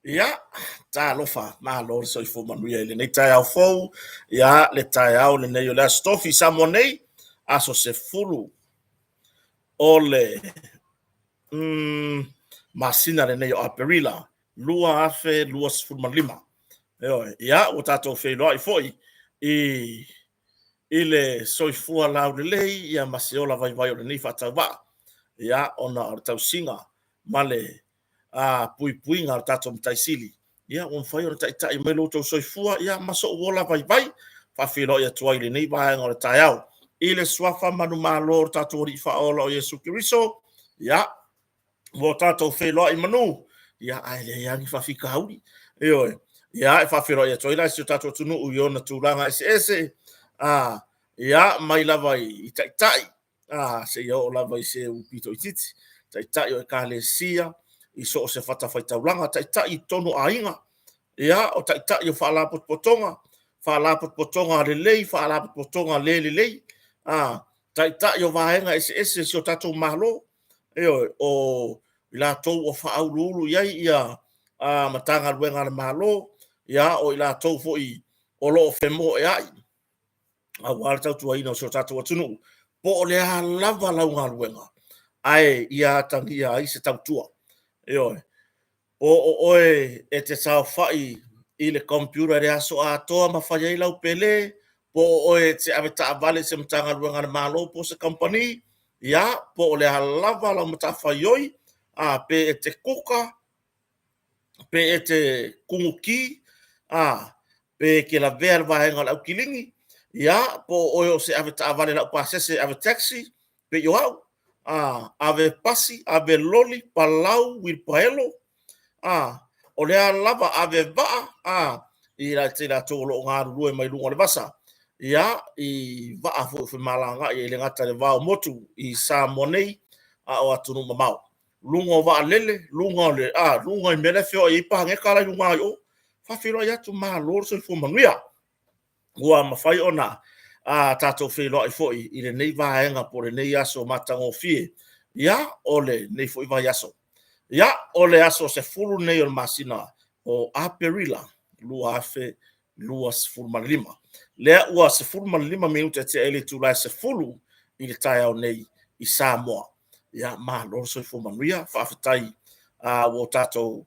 Ia, talofa, malo le soifua manuia i lenei taeao fou, ia le taeao lenei o le Aso Tofi i Samoa nei, aso 10 o le masina lenei o Aperila 2025. Ioe, ia ua tatou feiloai foi i i le soifua laulelei ia ma se ola vaivai o lenei faatauvaa, ia ona o le tausiga ma le puipuiga a le tatou Matai Sili, ia ua mafai ona taitai mai lo outou soifua ia ma sou ola vaivai. Faafeiloai atu ai i lenei vaega o le taeao i le suafa manumalo o le tatou Alii Faaola o Iesu Keriso. Ia, ua tatou feiloai manu, ia ae leai lava ni faafitauli. Ioe, ia e faafeiloai atu ai la i si o tatou atunuu i ona tulaga eseese, ia mai lava i taitai, seia oo lava i se pito itiiti, taitai o ekalesia, i so o se fatafaitaulaga, taitai i totonu o aiga, ia, o taitai o faalapotopotoga, faalapotopotoga lelei, faalapotopotoga le lelei, taitai o vaega eseese o si o tatou Malo, ioe, o i latou ua faauluulu i ai ia Matagaluega a le Malo, ia, o i latou foi o lo o femoeai aua le tautuaina o si o tatou atunuu, po o le a lava lau galuega, ae ia atagia ai se tautua. Ioe. Po o oe e te saofai i le computer i le aso atoa ma fai ai lau pele, po o oe e te avetaavale i se Matagaluega a le Malo po o se kamupani, ia, po o le a lava lau matafaioi, pe e te kuka, pe e te kumuki, pe e te lavea i le vaega o le aukilini, ia, po o oe o se avetaavale laupasese, ave taxi, pei o au, ave pasi, ave loli, palau, uilipaelo, o le a lava, ave vaa, ia te i latou o lo o galulue mai luga o le vasa, ia, i vaa foi o femalagaai, e le gata i le va o motu i Samoa nei, a o atunuu mamao. Luga o vaalele, luga o le, luga i mea la e feoai ai paneta la i luga i o. Faafeiloai atu, malo le soifua manuia. Ua mafai ona a tatou feiloai foi i lenei vaega po o lenei aso matagofie, ia, o lenei foi vaiaso. Ia, o le aso 10 lenei o le masina o Aperila 2025. Lea ua 15 minute tea i le itula e 10 i le taeao nei i Samoa. Ia, malo le soifua manuia, faafetai ua tatou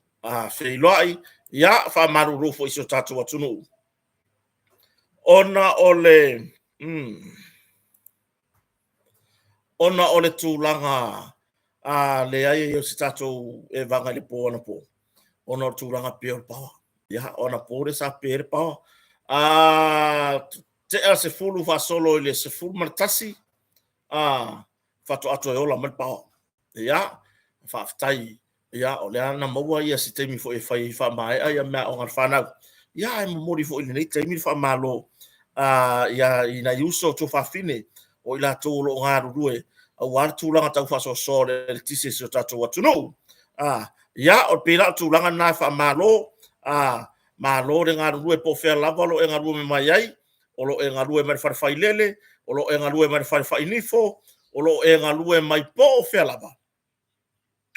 feiloai. Ia, faamalulu foi i si o tatou atunuu ona o le ona o le tulaga leai o se tatou evaga i le po anapo ona o le tulaga pea o le paoa. Ia, o anapo lea sa pe ai le paoa. Tea le 10 faasolo i le 11, faatoa toe ola mai le paoa. Ia, faafetai, ia, o lea na maua ia se taimi foi e fai ai faamaea ia meaaoga a le fanau. Ia, ae momoli foi i lenei taimi le faamalo i nai uso tuafafine o i latou o lo o galulue aua le tulaga tau faasoasoa o le eletise i si o tatou atunuu. Ia, e pei la o le tulaga lena e faamalo, malo le galulue po o fea lava lo e galue mai ai, o lo o e galue mai le fale failele, o lo o e galue mai le fale fainifo, o lo o e galue mai po o fea lava,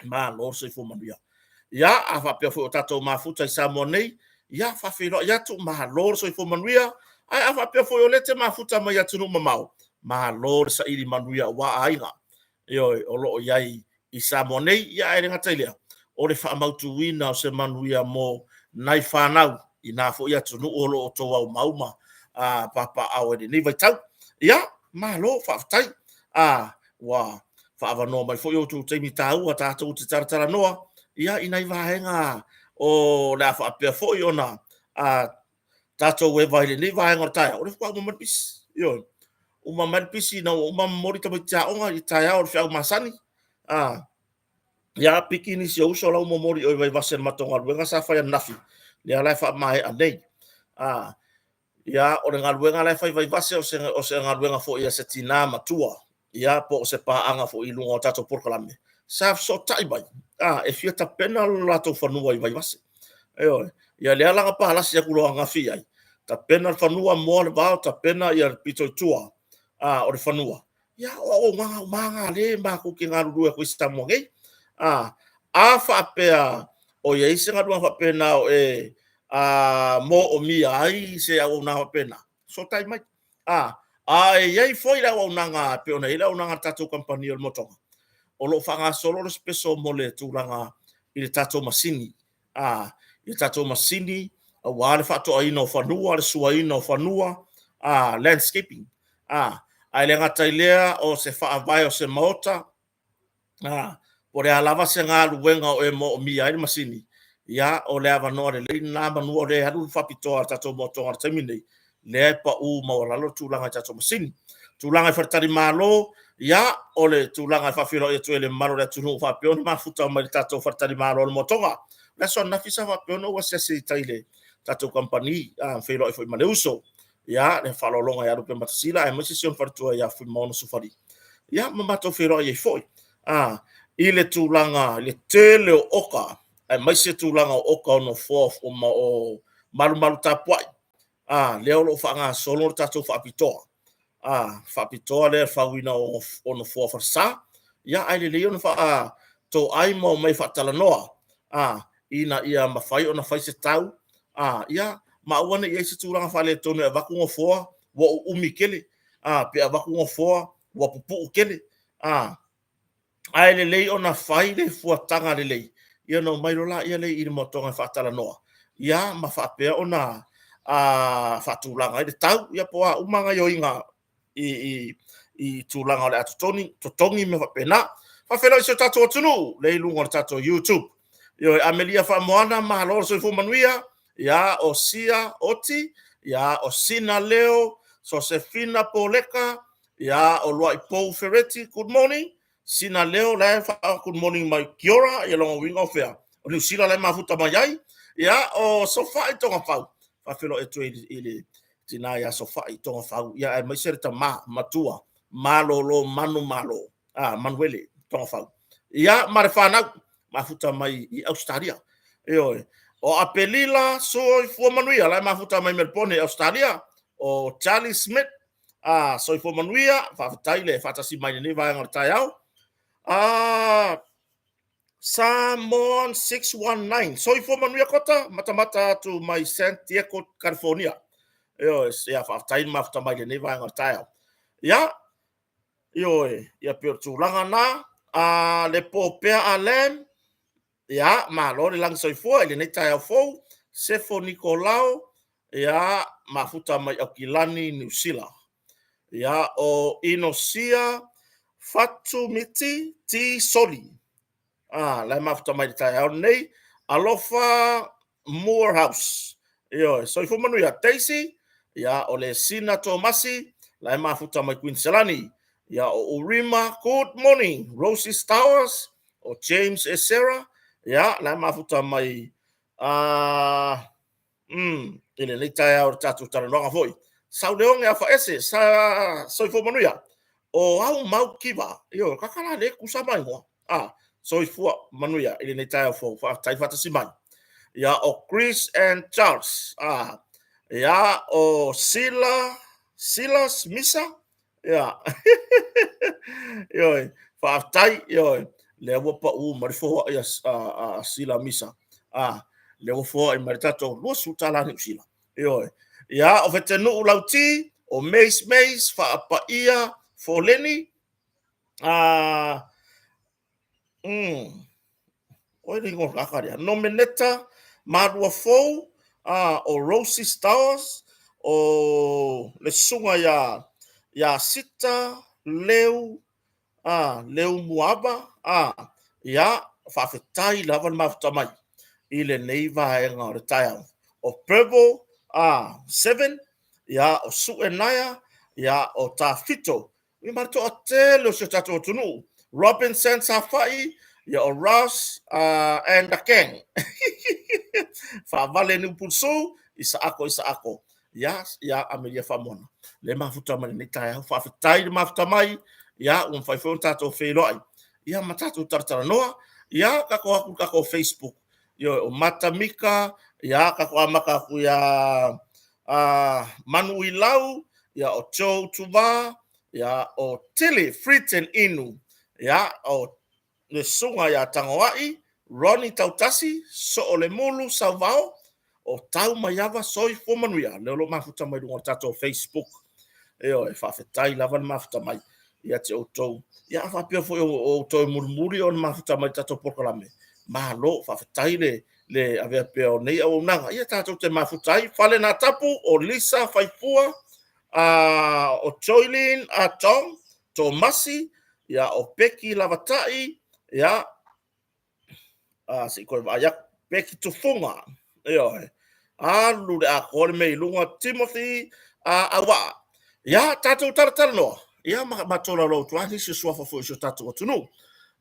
malo le soifua manuia. Ia, a faapea foi o tatou mafuta i Samoa nei, ia faafeiloai atu, malo le soifua manuia. Ae a faapea foi o lea e te mafuta mai atunuu mamao, malo le saili manuia aua aiga, ioe, o lo o i ai i Samoa nei. Ia ae le gata i lea, o le faamautuina o se manuia mo nai fanau i na foi atunuu o lo o outou aumau ma papaaao ai i lenei vaitau. Ia, malo faafetai. Ua faaavanoa mai foi outou taimi taua tatou te talatalanoa i nai vaega o le a faapea foi ona tatou eva i lenei vaega o le taeao. O lea faatoa uma mai le pisi. Ioe, uma mai le pisi ina ua uma momoli tamaiti aoga i le taeao i le feau masani. Ia, piki nisi o uso la ua momoli i o i Vaivase i le matou galuega sa fai ananafi, lea la e faamaea nei. Ia, o le galuega la e fai i Vaivase o se galuega foi a se tina matua, ia po o se paaga foi i luga o tatou polokalame, sa fesootai mai e fia tapena lo latou fanua i Vaivase. Ioe. Ia lea la na palasi atu loa ananafi i ai, tapena le fanua, moa le vao, tapena le pito i tua o le fanua. Ia, o auaunaga uma lava na o lea matou te galulue atu ai i Samoa nei. A faapea o i ai se galuega faapena o e moomia ai se auaunaga faapena, fesootai mai. A e i ai foi le auaunaga e pei ona i ai le auaunaga a le tatou kamupani o le Motoga, o lo o faagasolo le special mo le tulaga i le tatou masini, i le tatou masini aua le faatoaina o fanua, le suaina o fanua, landscaping. Ae le gata i lea o se faavae o se maota, po o le a lava se galuega o e moomia ai le masini, ia, o le avanoa lelei lena manu o lea e alu le faapitoa a le tatou motoga i le taimi lenei, lea e pau maualalo le tulaga i tatou masini. Tulaga i faletalimalo, ia, o le tulaga e faafeiloai atu ai i le mamalu o le atunuu ua faapea ona mafuta mai i le tatou faletalimalo o le Motoga. O le aso ananafi sa faapea ona ou asiasi ai i tai i le tatou kamupani, feiloai foi ma le uso, ia, le faaaloaloga ia Lupe Matasila aemaise si ona faletua ia Fuimaono Sofali, ia ma matou feiloai ai foi i le tulaga i le tele o oka, aemaise tulaga o oka o nofoa o malumalu tapuai, lea o lo o faagasolo le tatou faapitoa, faapitoa lea fauina o nofoa falesa. Ia, ae lelei ona faatoai ma omai e faatalanoa ina ia mafai ona fai se tau, ia, ma aua ne i i ai se tulaga faaletonu e avatu nofoa ua uumi tele, pe avatu nofoa ua pupuu tele. Ae lelei ona fai le fuataga lelei, ia ona omai loa lea i le motoga e faatalanoa, ia ma faapea ona faatulaga ai le tau, ia po o a uma gaoioiga i tulaga o le a totogi ma mea faapena. Faafeiloai i si o tatou atunuu lea i luga o le tatou YouTube. Ioe, Amelia Faamoana, malo le soifua manuia. Ia, o Sia Oti, ia, o Sina Leo, Sosefina Poleka, ia, o Luaipou Fereti, good morning. Sina Leo la e faa good morning mai kia ora, ia lona uiga o fea? O Niu Sila la e mafuta mai ai. Ia, o Sofai Togafau, faafeiloai atu i le tina ia Sofai Togafau, ia aemaise le tama matua malolo manumalo, Manuele Togafau. Ia, ma le fanau mafuta mai i Ausetalia. Ioe. O Apelila Soifua Manuia, la e mafuta mai Melepone i Ausetalia. O Charlie Smith, A soifua manuia, faafetai le faatasi mai i lenei vaega o le taeao. A Samoan 619, soifua manuia Kota, matamata atu mai San Diego, California. Ioe, ia faafetai le mafuta mai i lenei vaega o le taeao. Ia, ioe, ia pei o le tulaga na, a le po pea a Lam, ia, malo le lagi soifua i lenei taeao fou. Sefo Nikolao, ia, mafuta mai Aukilani, Niu Sila. Ia, o Inosia Fatumiti T. Soli, a, la e mafuta mai le taeao lenei. Alofa Moorhouse, ioe, soifua manuia. Daisy, ia, o le Sina Tomasi, la e mafuta mai Kuiniselani. Ia, o Urima, good morning. Rosie Stowers, o James Esera, ia, la e mafuta mai a i lenei taeao i le tatou talanoaga foi. Sauleoge Afaese, sa soifua manuia. O au mau kiva, io, kaka la le tusa ma igoa. A, soifua manuia i lenei taeao fou, faafetai faatasi mai. Ia, o Chris and Charles, a, ia, o Sila, Silas Misa, Ia. Ioe, faafetai, ioe, lea ua pau mai le foai a Sila Misa. A, lea ua foai mai le tatou $20 Niu Sila. Ioe. Ia, o Fetenuu Lauti, o Mace Mace, Faapaia, Foleni, a, Oi le ingoa kaka lea. Nomeneta Maluafou, o Rosie Stowers, o le susuga ia ia Sita Leu, Leu Muaba, ia, faafetai lava le mafuta mai i lenei vaega o le taeao. O Purple 7, ia, o Sue Naea, ia, o Tafito Ia ma le toatele o si o tatou atunuu. Robinson Safai, ia o Ross and the gang. Faavale ni Upulsu, Isaako Isaako. Ia, ia Amelia Faamoana. Le mafuta mai lenei taeao. Faafetai le mafuta mai. Ia, ua mafai foi ona tatou feiloai. Ia, ma tatou talatalanoa. Ia, tatou atu i le tatou Facebook. Ia, o Matamika, ia, tatou amata atu ia Manuilau, ia o Joe Tuva, ia o Tilly Fritten Inu, ia o le susuga ia Tagoai, Ronnie Tautasi, Soolemulu Sauvao, o Tau Maiava Soifua Manuia, lea o lo o mafuta mai luga o le tatou Facebook. Ioe, faafetai lava le mafuta mai ia te outou. Ia a faapea foi o outou e mulimuli ona mafuta mai le tatou polokalame, malo, faafetai le le avea pea o nei auaunaga. Ia tatou te mafuta ai. Fale Natapu, o Lisa Faifua, o Joylin Atong, Tomasi, ia, o Peki Lavatai, ia, se i toe vaai atu, Peki Tufuga, ioe, alu le atoa le mea i luga, Timothy Auaa. Ia, tatou talatalanoa, ia, ma tolaulau atu lava nisi o suafa foi o si o tatou atunuu.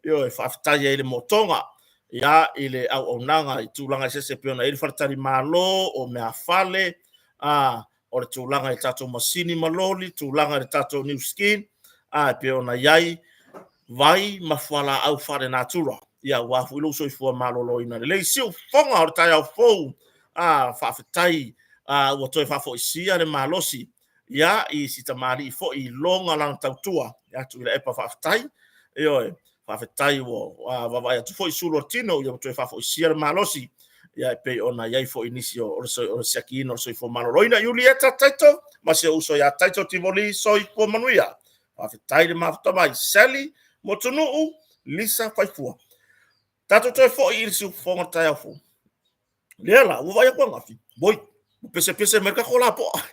Ioe, faafetai ai i le motoga, ia, i le auaunaga i tulaga eseese e pei ona i ai le faletalimalo, o meafale, o le tulaga i tatou masini ma loli, tulaga i le tatou new skin, a e pei ona i ai vai ma fualaau faalenatura. Ia, aua foi lou soifua maloloina lelei. Siufofoga o le taeao fou, a faafetai a, ua toe faafoisia le malosi ia i si tamalii foi i loga lana tautua ia Tuilaepa, faafetai. Ioe, faafetai ua vaavaai atu foi sulu o le tino ia ua toe faafoisia le malosi ia e pei ona i ai foi nisi o le siakiina o le soifua maloloina. Iulieta Taito ma si ou uso ia Taito Tivoli, soifua manuia. Faafetai le mafuta mai. Sally Motunuu, Lisa Faifua. Tatou toe foi i le siufofoga o le taeao fou. Lea la, ua vaai atu ananafi, oi, ua pesepese mai le tatou lapoa.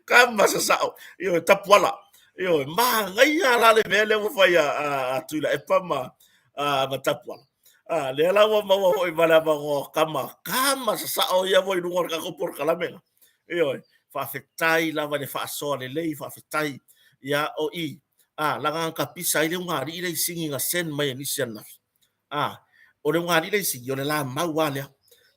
Kama sasao, ioe, tapuala. Ioe, manaia la le mea lea ua fai a Tuilaepa ma, ma Tapuala. A, lea la ua maua foi ma le avanoa o kama, kama sasao ia ua i luga o le tatou polokalame la. Ioe, faafetai lava i le faasoa lelei, faafetai. Ia, o i, a, laga na tapisa ai le ugaalii lea i sini na send mai e nisi ananafi. A, o le ugaalii lea i sini, o le lamau lava lea.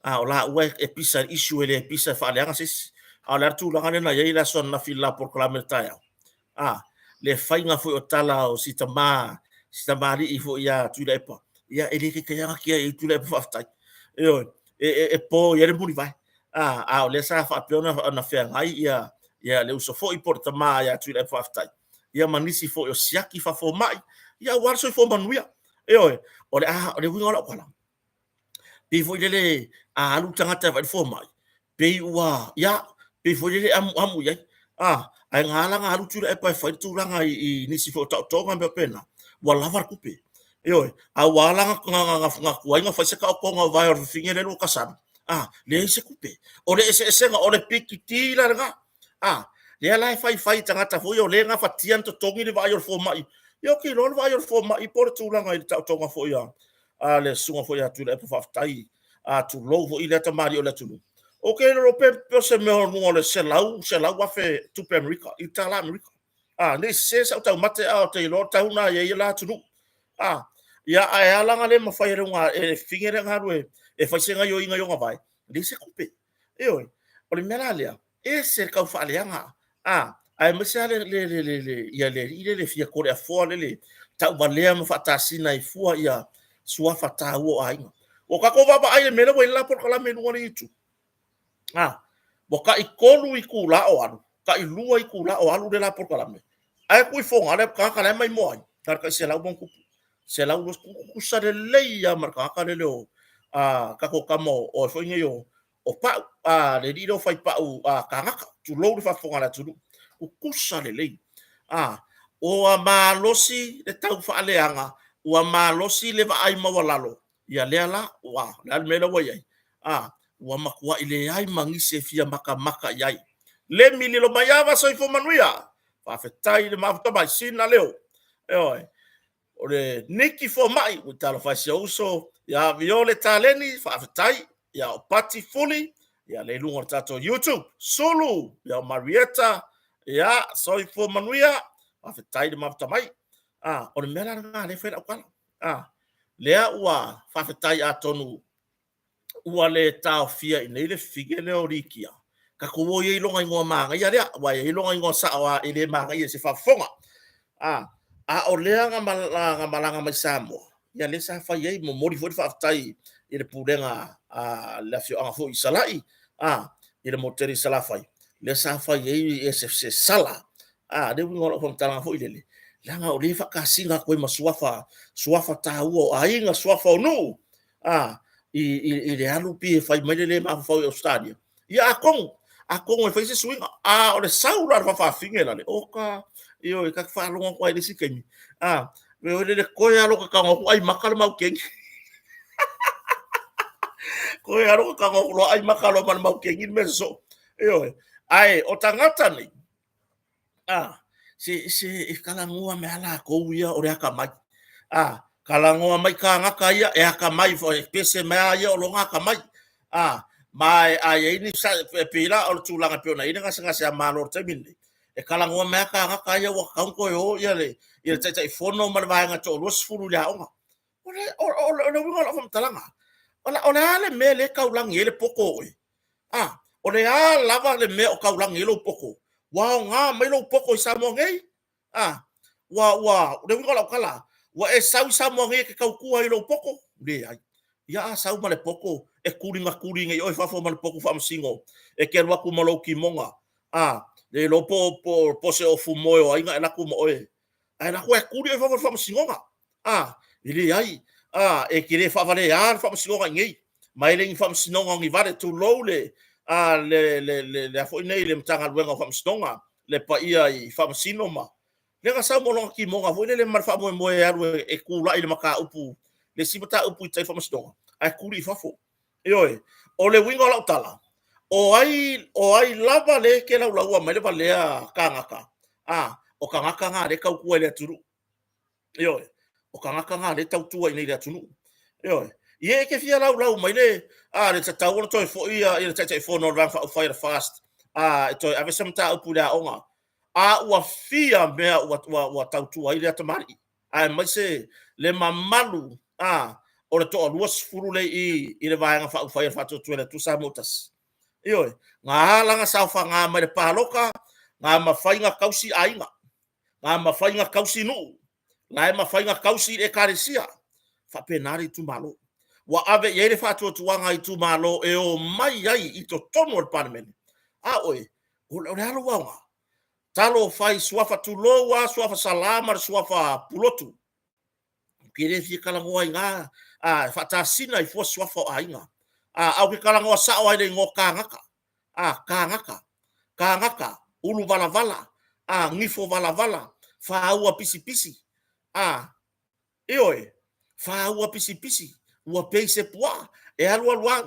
A, o laua e pisa i issue e le pisa e faaleaga se isi. A o le a le tulaga lea na i ai le aso ananafi i le la polokalame i le taeao? A, le faiga foi o tala o si tama, si tamalii foi ia Tuilaepa, ia e le taitai lava ona tia i ai Tuilaepa faafetai. Ioe, e po i ai le mulivae. A, a o lea sa faapea ona feagai ia Ia, le uso foi po o le tama ia Tuilaepa faafetai. Ia ma nisi foi o siaki faafomai, ia aua le soifua manuia. Ioe, o le a, o le uiga o lau tala, pei foi lele a alu le tagata e vaai i le fomai, pei ua, ia, pei foi lele e amuamu i ai. A, ae na ala ona alu Tuilaepa e fai le tulaga i nisi foi o taotoga ma mea faapena, ua lava le tupe. Ioe, a ua ala ona tuai ona fai se taotoga o vae o le fafine lea ua tasali, a, leai se tupe. O le eseesega, o le pititi la lena. A, lea la e faifai i tagata foi ia o lea e gafatia ona totogi le vaai o le fomai. Ia ou te iloa o le vaai a le fomai po o le tulaga i le taotoga foi a le susuga foi ia Tuilaepa faafetai, a tulou foi lea tamalii o le atunuu, ou te le iloa pe o se mea o luga o le $100,000 tupe Amerika, i tala Amerika. A, ne i sese sau taumate ae ou te iloa o le tau lena e i ai le la atunuu. A, ia ae ala ona le mafai e le fafine lea ona alu e fai se gaoioiga i ona vae, leai se tupe. Ioe. O le mea la lea, e ese le tau faaleaga, aemaise lava le alii lea le fia toleafoa lea le tauvalea ma faatasina ai fua suafa taua o aiga. Ua tatou vaavaai i le mea lea ua i ai le la polokalame i luga o le YouTube, ua tai 3 itula o alu, tai 2 itula o alu le la polokalame, ae tuu i Fogaa le tagata la e maimoa ai, na o le tai 100+, 120, tutusa lelei lava ma le tagata lele o tatou tama o foi nei o Pau, le alii lea o fai pau Kanata, tulou le faafofoga a le atunuu, tutusa lelei. Ua malosi le taufaaleaga, ua malosi le vaai maualalo, ia lea la, ua, o le a le mea lea ua i ai? Ua matuai leai ma nisi e fia matamata i ai. Lemi Lilomaiava, soifua manuia. Faafetai le mafuta mai, sina leo. Ioe. O le Niki Fomai, ua talofa e si ou uso ia Viole Taleni, faafetai. Ia o Pati Fuli, ia le i luga o le tatou YouTube. Sulu, ia o Marieta, ia soifua manuia, faafetai le mafuta mai. Ah, o le mea la lena lea e fai lau tala. Ah, lea ua faafetai atonu ua le taofia i nei le fine lea o Likia, tatou o ia i lona igoa manaia lea, aua e i ai lona igoa sao lava e le manaia i se faafofoga. A, a o lea na malaga mai Samoa, ia lea sa fai ai, momoli foi le faafetai i le pulega a le afioaga foi i Sala'i, a, i le motu tele i Salafai, lea sa fai ai se sala. A, le uiga o lau faamatalaga foi lele, leaga o lea e faatasina atu ai ma suafa, suafa taua o aiga, suafa o nuu, a, i le alu pei e fai mai le le mafaufau i Ausetalia. Ia atonu, atonu e fai se suiga. A o le sau la o le faafafine la le, oka, ioe, ta te faalogo atu lava i le isi taimi, a, mea foi lele, toe lava lou tago atu ai maka le maukeni. Toe lava lou tago atu loa ai maka loa ma le maukeni le mea sosoo. Ioe. Ae o tagata nei, a, se, se e talanoa mai lava latou ia o le atamai. A, talanoa mai kānaka ia e atamai foi, e pese mai lava ia o lona atamai. A, ma a i ai ni, e pei la o le tulaga e pei ona i ai le gasegase a Malo i le taimi lenei, e talanoa mai lava kānaka ia ua tatau ona toe o ia le, ia le Taitaifono ma le vaega e toa-20 i le aoga. O le, o, o, o le uiga o lau faamatalaga, o le, o le a le mea lea e taulagi ai le poto o oe? A, o le a lava le mea o taulagi ai lou poto? Ua aoga mai lou poto i Samoa nei? A, ua, ua, o le uiga o lau tala, ua e sau i Samoa nei e te tautua i lou poto? Leai. Ia a sau ma le poto e tuligatuli nei oe i fafo ma le poto faamasino e te alu atu ma lou timoga. A, le iloa po, po, po se ofu moe o ai na e alu atu ma oe. Ae alu atu e tuli oe i fafo i le faamasinoga. A, e leai. A, e te le faavalea le faamasinoga i inei. Ma e le ni faamasinoga o ni vale, tulou le, a, le, le, le, le a foi nei, le Matagaluega o Faamasinoga, le paia i faamasino ma, lea na sau ma lona timoga foi lele ma le faamoemoe e alu e, e tulai i le mataupu, le isi mataupu i tai faamasinoga, ae tuli i fafo. Ioe, o le uiga o lau tala, o ai, o ai lava le ke laulaua mai le valea kānaka, a, o tagata na lea e tautua i le atunuu. Ioe, o tagata na lea e tautua i inei i le atunuu. Ioe, ia e te fia laulau mai le, a, le tatau ona toe foi ia, ia le Taitaifono o le Vaega Faaupufai a le FAST, a, e toe ave se mataupu i le aoga. A ua fia mea ua, ua, ua tautua ai lea tamalii, aemaise le mamalu, a, o le toa 20 lea i, i le Vaega Faaupufai a le Faatuatua i le Atua Samoa Tasi. Ioe, na ala na saofaga mai le palota, na mafai na tausi aiga. Na mafai na tausi nuu, na e mafai na tausi i le ekalesia. Faapena le itumalo. Ua ave i ai le faatuatuaga a itumalo e omai ai i totonu o le Palemene. A oe, O le a lou aoga? Talofa i suafa tulou a, suafa Salã ma le suafa Pulotu. Ou te le fia talanoa i na, a, faatasina i fua suafa o aiga. A, ae ou te talanoa sao lava i le igoa Kāgata. A, Kāgata, Kāgata, Uluvalavala, a, Nifovalavala, Fāua pisipisi, a, ioe, Fāua pisipisi, ua pei se puaa, e alualu a,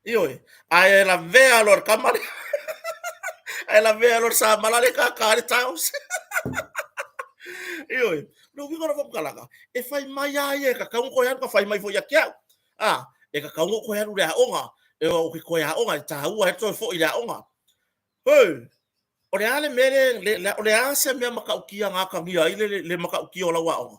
Ioe, ae lavea loa le kama lea. Ae lavea loa le samala lea kākā ai le tiles. Ioe, o le uiga o lau faamatalaga, e fai mai lava ia e tatau ona toe alu, na fai mai foi ia te au. A, e tatau ona ou toe alu i le aoga, e ou te toe aoga, e taua ai le toe foi i le aoga. Hei, o le a le mea lea, o le a se mea matautia na atagia ai le matautia o lau aoga?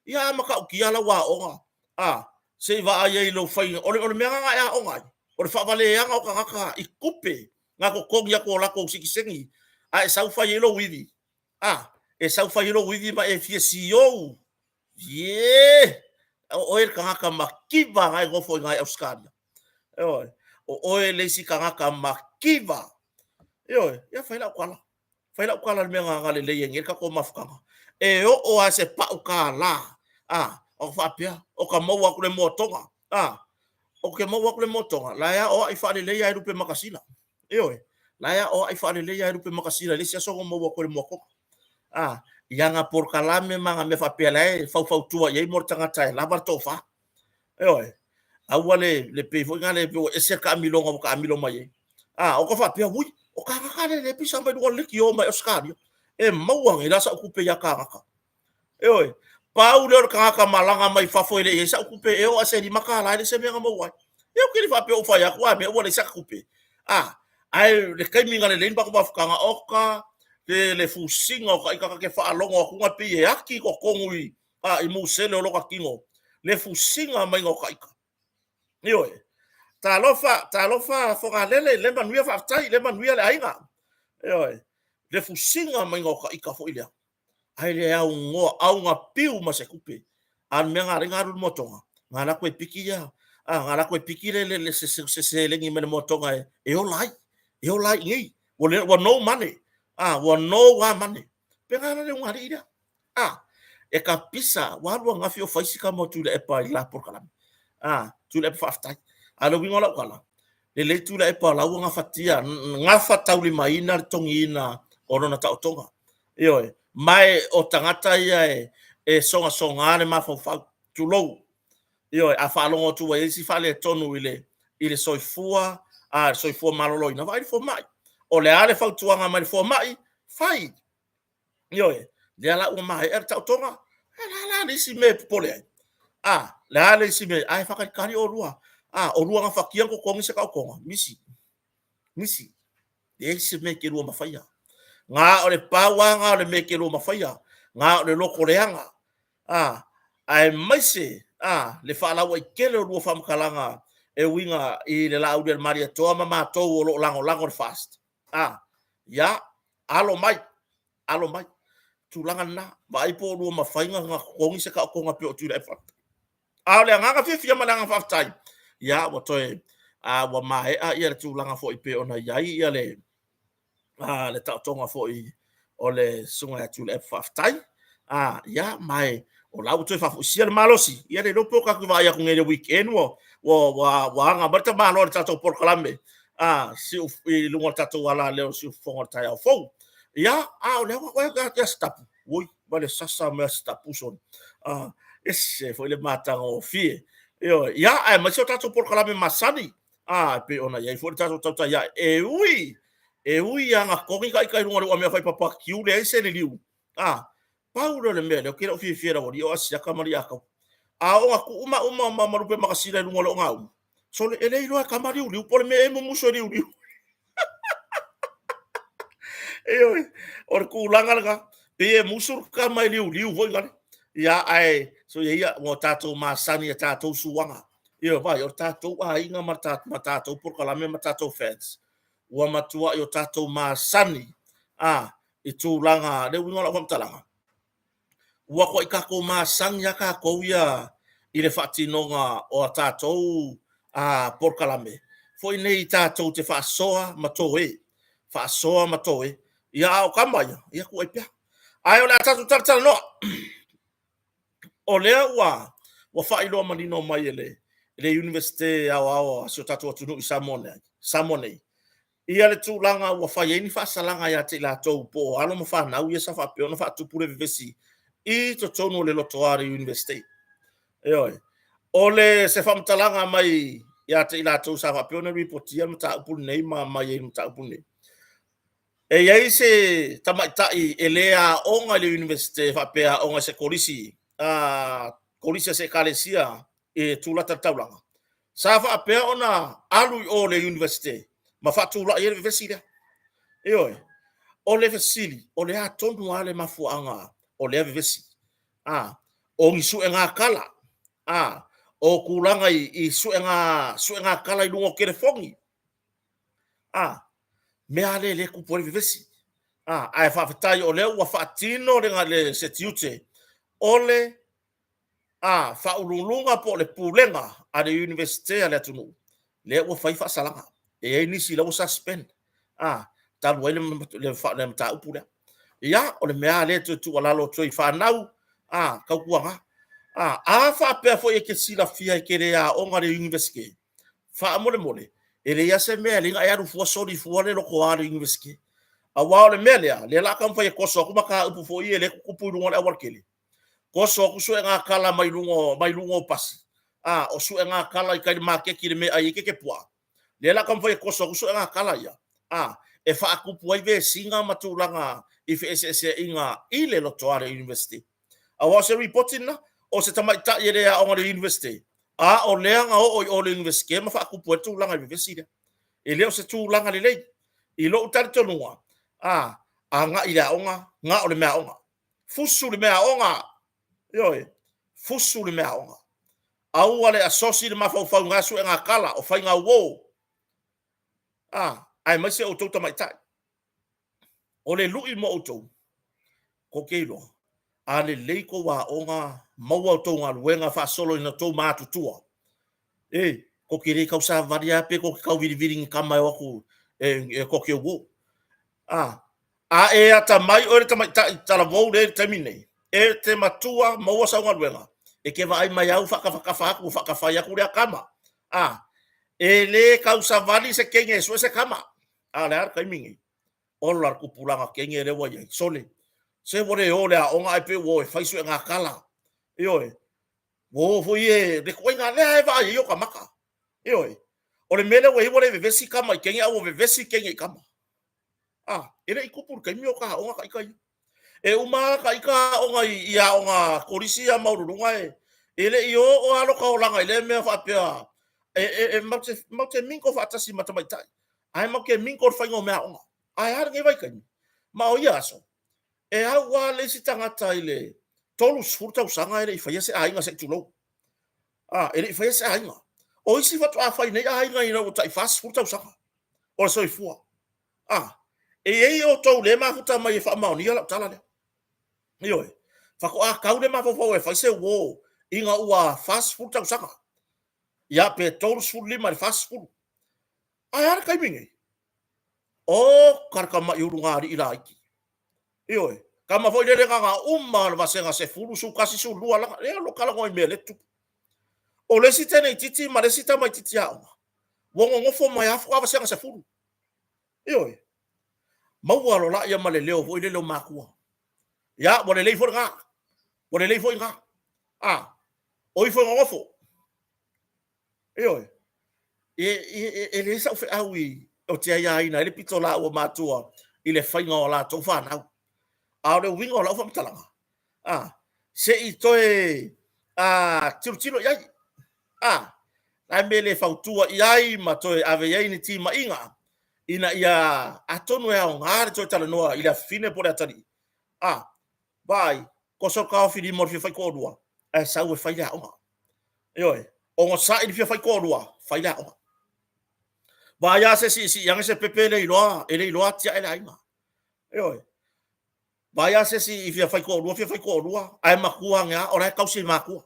Ia a matautia lau aoga, a, se i vaai ai i lou faiga. O le, o le mea lena na e aoga ai, o le faavaleaga o tagata i tupe na totogi atu o latou sitiseni, a e sau fai ai lou ivi, a, e sau fai ai lou ivi ma e fia siou. Ie! O oe le tagata mativa na e nofo i ina i Ausetalia. Ioe. O oe le isi tagata mativa. Ioe. Ia fai lau tala. Fai lau tala i le mea na na lelei ai nei le tatou mafutaga. E oo lava i se pau kālā, a, o faapea, o ka maua atu le moatoga, a, o ke maua atu le moatoga, la e aoai faalelei lava e lupe makasina. Ioe, la e aoai faalelei lava e lupe makasina i le isi aso ona maua atu le moatoga. A, i ana polokalame ma ana mea faapea la e faufautua i ai mo le tagata e lava le tofa. Ioe, aua le, le pei foi lea pei ua ese le taamiloga ua taamilo mai ai. A, o ka faapea, ui, o kānaka lea e pisa mai luga o le leitio mai Ausetalia, e maua nei la sau tupe ia kānaka. Ioe, pau lea o le tagata malaga mai fafo e le i ai sau tupe e oo lava i se $5 e leai se mea na maua ai. Ia ou te le faapea ua fai atu a mea ua leai saka tupe. A, ae le taimi na lelei le matou mafutaga, oka, le, le fusiga o ta ita ta te faalogo atu na pei e ati i totonu i, a, i musele o lota tino, le fusiga maiga o ta ita. Ioe. Talofa, talofa Fogalele, le manuia faafetai, le manuia le aiga. Ioe. Le fusiga maiga o ta ita foi lea. Ae le aunoa, auga piu ma se tupe. A o le mea na ala ai ona alu le moatoga, na alu atu e piki ia, a, na alu atu e piki le, le, le, se, se, se seleni mai le moatoga e, e ola ai, e ola ai i nei. Ua, le, ua no money, a, ua no lava money. Pe na ala le ugali'i lea. A, e ka pisa, ua alu ananafi o fai si tama o Tuilaepa i la polokalame. A, Tuilaepa faafetai. A o le uiga o lau tala, lelei Tuilaepa o la ua gafatia, gafataulimaina le togiina o lona taotoga. Ioe, ma e o tagata ia e, e sogasoga le mafaufau, tulou. Ioe, a faalogo atu ua i ai si faaletonu i le, i le soifua, a, le soifua maloloina, vaai le fomai. O le a le fautuaga mai le fomai? Fai. Ioe, lea la ua maea le taotoga, a la la le isi mea e popole ai. A, le a le isi mea, ae faatalitali oulua. A, oulua gafatia ona totogi se taotoga, misi, misi. Leai se mea e te lua mafaia. Na o le pau lava na o le mea e te lua mafaia, na o le loto leaga. A, aemaise, a, le faalauaitele o lua faamatalaga e uiga i le Laauli a le Malietoa ma matou o lo o lagolago le FAST. A, ia, alo mai, alo mai. Tulaga lena, vaai po o lua mafai ona totogi se taotoga pei o Tuilaepa. A o le agaga fiafia ma le agaga faafetai, ia ua toe a, ua maea ia le tulaga foi pei ona i ai ia le, a, le taotoga foi o le susuga ia Tuilaepa faafetai. A, ia, ma e, o la ua toe faafoisia le malosi, ia le iloa po o tatou vaai atu nei i le weekend ua, ua, ua, ua aga mai le tamaloa i le tatou polokalame, a, siu, i luga o le tatou alaleo o siufofoga o le taeao fou. Ia, a o lea ua oe ia Sitapu, ui, ma le sasa mai a Sitapu sona. A, ese foi le matagofie. Ioe, ia, aemaise o tatou polokalame masani, a, e pei ona i ai foi le tatou tautai ae. E ui, e ui lava na togi ta ita i luga o le uamea fai papakiu leai se liliu. A, pau lea o le mea lea ou te le o fiafia i le aualii o Asiata ma Li'atau. A oo ina tuu ma uma ma ma lupe makasina i luga o le ogaumu, sole, e le iloa e kama liuliu po o le mea ea e mumusu e liuliu. Ioe, o le tulaga lena, pei e musu le kama e liuliu foi lale. Ia, ae, so ia ia, ua tatou masani i a tatou suaga. Ioe, vaai, o le tatou aiga ma ma tatou polokalame ma tatou fans, ua matuai o tatou masani, a, i tulaga, le uiga o lau faamatalaga, ua matuai tatou masani lava tatou ia i le faatinoga o a tatou polokalame. Foi nei tatou te faasoa ma toe, faasoa ma toe, ia a o kama ia, ia tuu ai pea. Ae o le a tatou talatalanoa. O lea ua ua faailoa manino mai e le le Iunivesite Aoao a si o tatou atunuu i Samoa nei, Samoa nei, ia le tulaga ua fai ai ni faasalaga ia te i latou po o alo ma fanau ia sa faapea ona faatupu le vevesi i totonu o le lotoa o le Iunivesite. Ioe. O le se faamatalaga mai ia te i latou sa faapea ona ripotia le mataupu lenei ma aumai ai le mataupu lenei. E i ai se tamaitai e le aoga i le Iunivesite faapea aoga i se kolisi, a kolisi a se ekalesia e tulata i le taulaga, sa faapea ona alu i o le Iunivesite ma faatulai ai le vevesi lea. Ioe. O le fesili, o le a tonu lava le mafuaaga o lea vevesi? A, o ni suega tala? A, o tulaga i suega suega tala i luga o telefoni? A, mea lea lea e tupu ai le vevesi. A, ae faafetai o lea ua faatino le, le se tiute o le a faauluuluga po o le pulega a le Iunivesite a le atunuu, lea ua fai faasalaga. E i ai nisi la ua suspend, a, talu ai le, le, le mataupu lea. Ia, o le mea lea e toe tuualalo atu ai i fanau, a, tautuana, a, a faapea foi e te silafia e te le aoga i le Iunivesite, faamolemole, e leai lava se mea e ala ai ona e alu fua soli fua le lotoa o le Iunivesite. Aua o le mea lea, lea o le a taumafai e toso atu mataupu foi ia lea e tutupu i luga o le aualatele, toso atu suega tala mai luga, mai luga o pasi, a, o suega tala i tai i le maketi i le mea e ai ai kekepuaa, lea o le a taumafai e toso atu suega tala ia, a, e faatupu ai vesiga ma tulaga i feeseeseaiga i le lotoa o le Iunivesite. Aua o se ripoti lena, o se tamaitai e le aoga i le Iunivesite, a o lea na oo i o i le Iunivesite ma faatupu ai le tulaga i le vevesi lea. E le o se tulaga lelei. I lou talitonuga, a, agai i le aoga, na o le mea aoga. Fusu le mea aoga, ioe, fusu le mea aoga. Aua le asosi le mafaufau i na suega tala, o faiga uo, a, aemaise outou tamaitai. O le lui mo outou, tou te iloa, a lelei tou aoga, maua outou galuega faasolo ina outou matutua, e, tou te le tausavali lava pe tou te tauvilivili i ni tama e o atu e, e tou te uo. A, a e atamai oe le tamaitai talavou lea i le taimi nei, e te matua maua sau galuega, e te vaai mai au faatafatafa atu, ua faatafai atu lea tama. A, e le tausavali se teine e sue se tama. A o le a le taimi nei? Ola le tupulaga teine lea ua i ai. Sole, se ua le o le aoga ae pei ua o e fai suega tala. Ioe. Ua o foi e le ituaiga lea e vaai ai o ta maka. Ioe. O le mea lea ua i ai ua le vevesi tama i teine a ua vevesi teine i tama. A, e le i tupu i le taimi o ta aoga ta ita ia. E uma lava ta ita aoga i, i aoga kolisi ia maualuluga e, e le i oo lava lota olaga i lea mea faapea e, e, e matou te, matou te mingle faatasi ma tamaitai. Ae matou te mingle i le faiga o meaaoga. Ae a lenei vaitaimi? Ma o ia aso, e au lava le isi tagata i le 30 tausaga e le i faia se aiga se i tulou. A, e le i faia se aiga. O isi faatoa fai nei aiga ina ua tai 40 tausaga o le soifua. A, e i ai outou le mafuta mai e faamaonia lau tala lea. Ioe, faatoa tau le mafaufau e fai se uo ina ua 40 tausaga. Ia, pe 35 i le 40. Ae a le taimi nei? O, ka le tama'i ulugalii laiti. Ioe, tama foi lele na na uma le vasega 10, 11, 12 lana, lea o lo o talanoa i mea lea e tutupu. O le isi teneititi ma le isi tamaititi aoga, ua nonofo mai lava faatoa vasega 10. Ioe, maua loa laia ma le leo foi lele o matua. Ia, ua lelei foi lena, ua lelei foi lena. A, o ifo e nonofo. Ioe. E, e, e leai sau feau i, ou te aiaina ai le pitolaau a matua i le faiga o latou fanau. A o le uiga o lau faamatalaga, a, se i toe a, tilotilo i ai. A, la mea le fautua i ai ma toe ave i ai ni timaiga ina ia atonu e aoga le toe talanoa i le afafine po o le atalii. A, vaai, toso le taofi lima o le fia fai toalua, ae sau e fai le aoga. Ioe, onosai le fia fai toalua, fai le aoga. Vaai lava se siisii ane se pepe e le iloa, e le iloa atiae le aiga. Ioe. Vaai lava se isi i fia fai toalua, fia fai toalua, ae matua ane lava, o la e tausi e matua.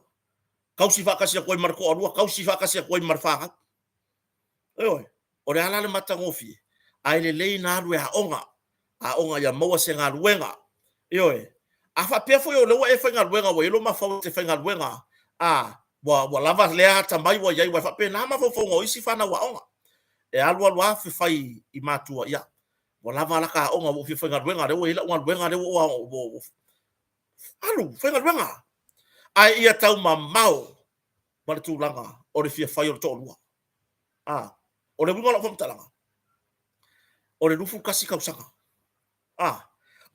Tausi faatasi atu ai ma le toalua, tausi faatasi atu ai ma le fanau. Ioe. O le a la le matagofie? Ae lelei na alu e aoga, aoga ia maua se galuega. Ioe. A faapea foi o lea ua e faigaluega ua i ai lou mafaufau e te faigaluega, a, ua, ua lava lea atamai ua i ai, aua e faapena mafaufauga o isi fanau aoga. E alu alu lava fai i matua, ia, ua lava la ta aoga ua ou fia faigaluega, lea ua i ai lau galuega lea ua ou... Alu, faigaluega! Ae ia taumamao ma le tulaga o le fia fai o le toalua. A, o le uiga o lau faamatalaga, o le 21 tausaga. A,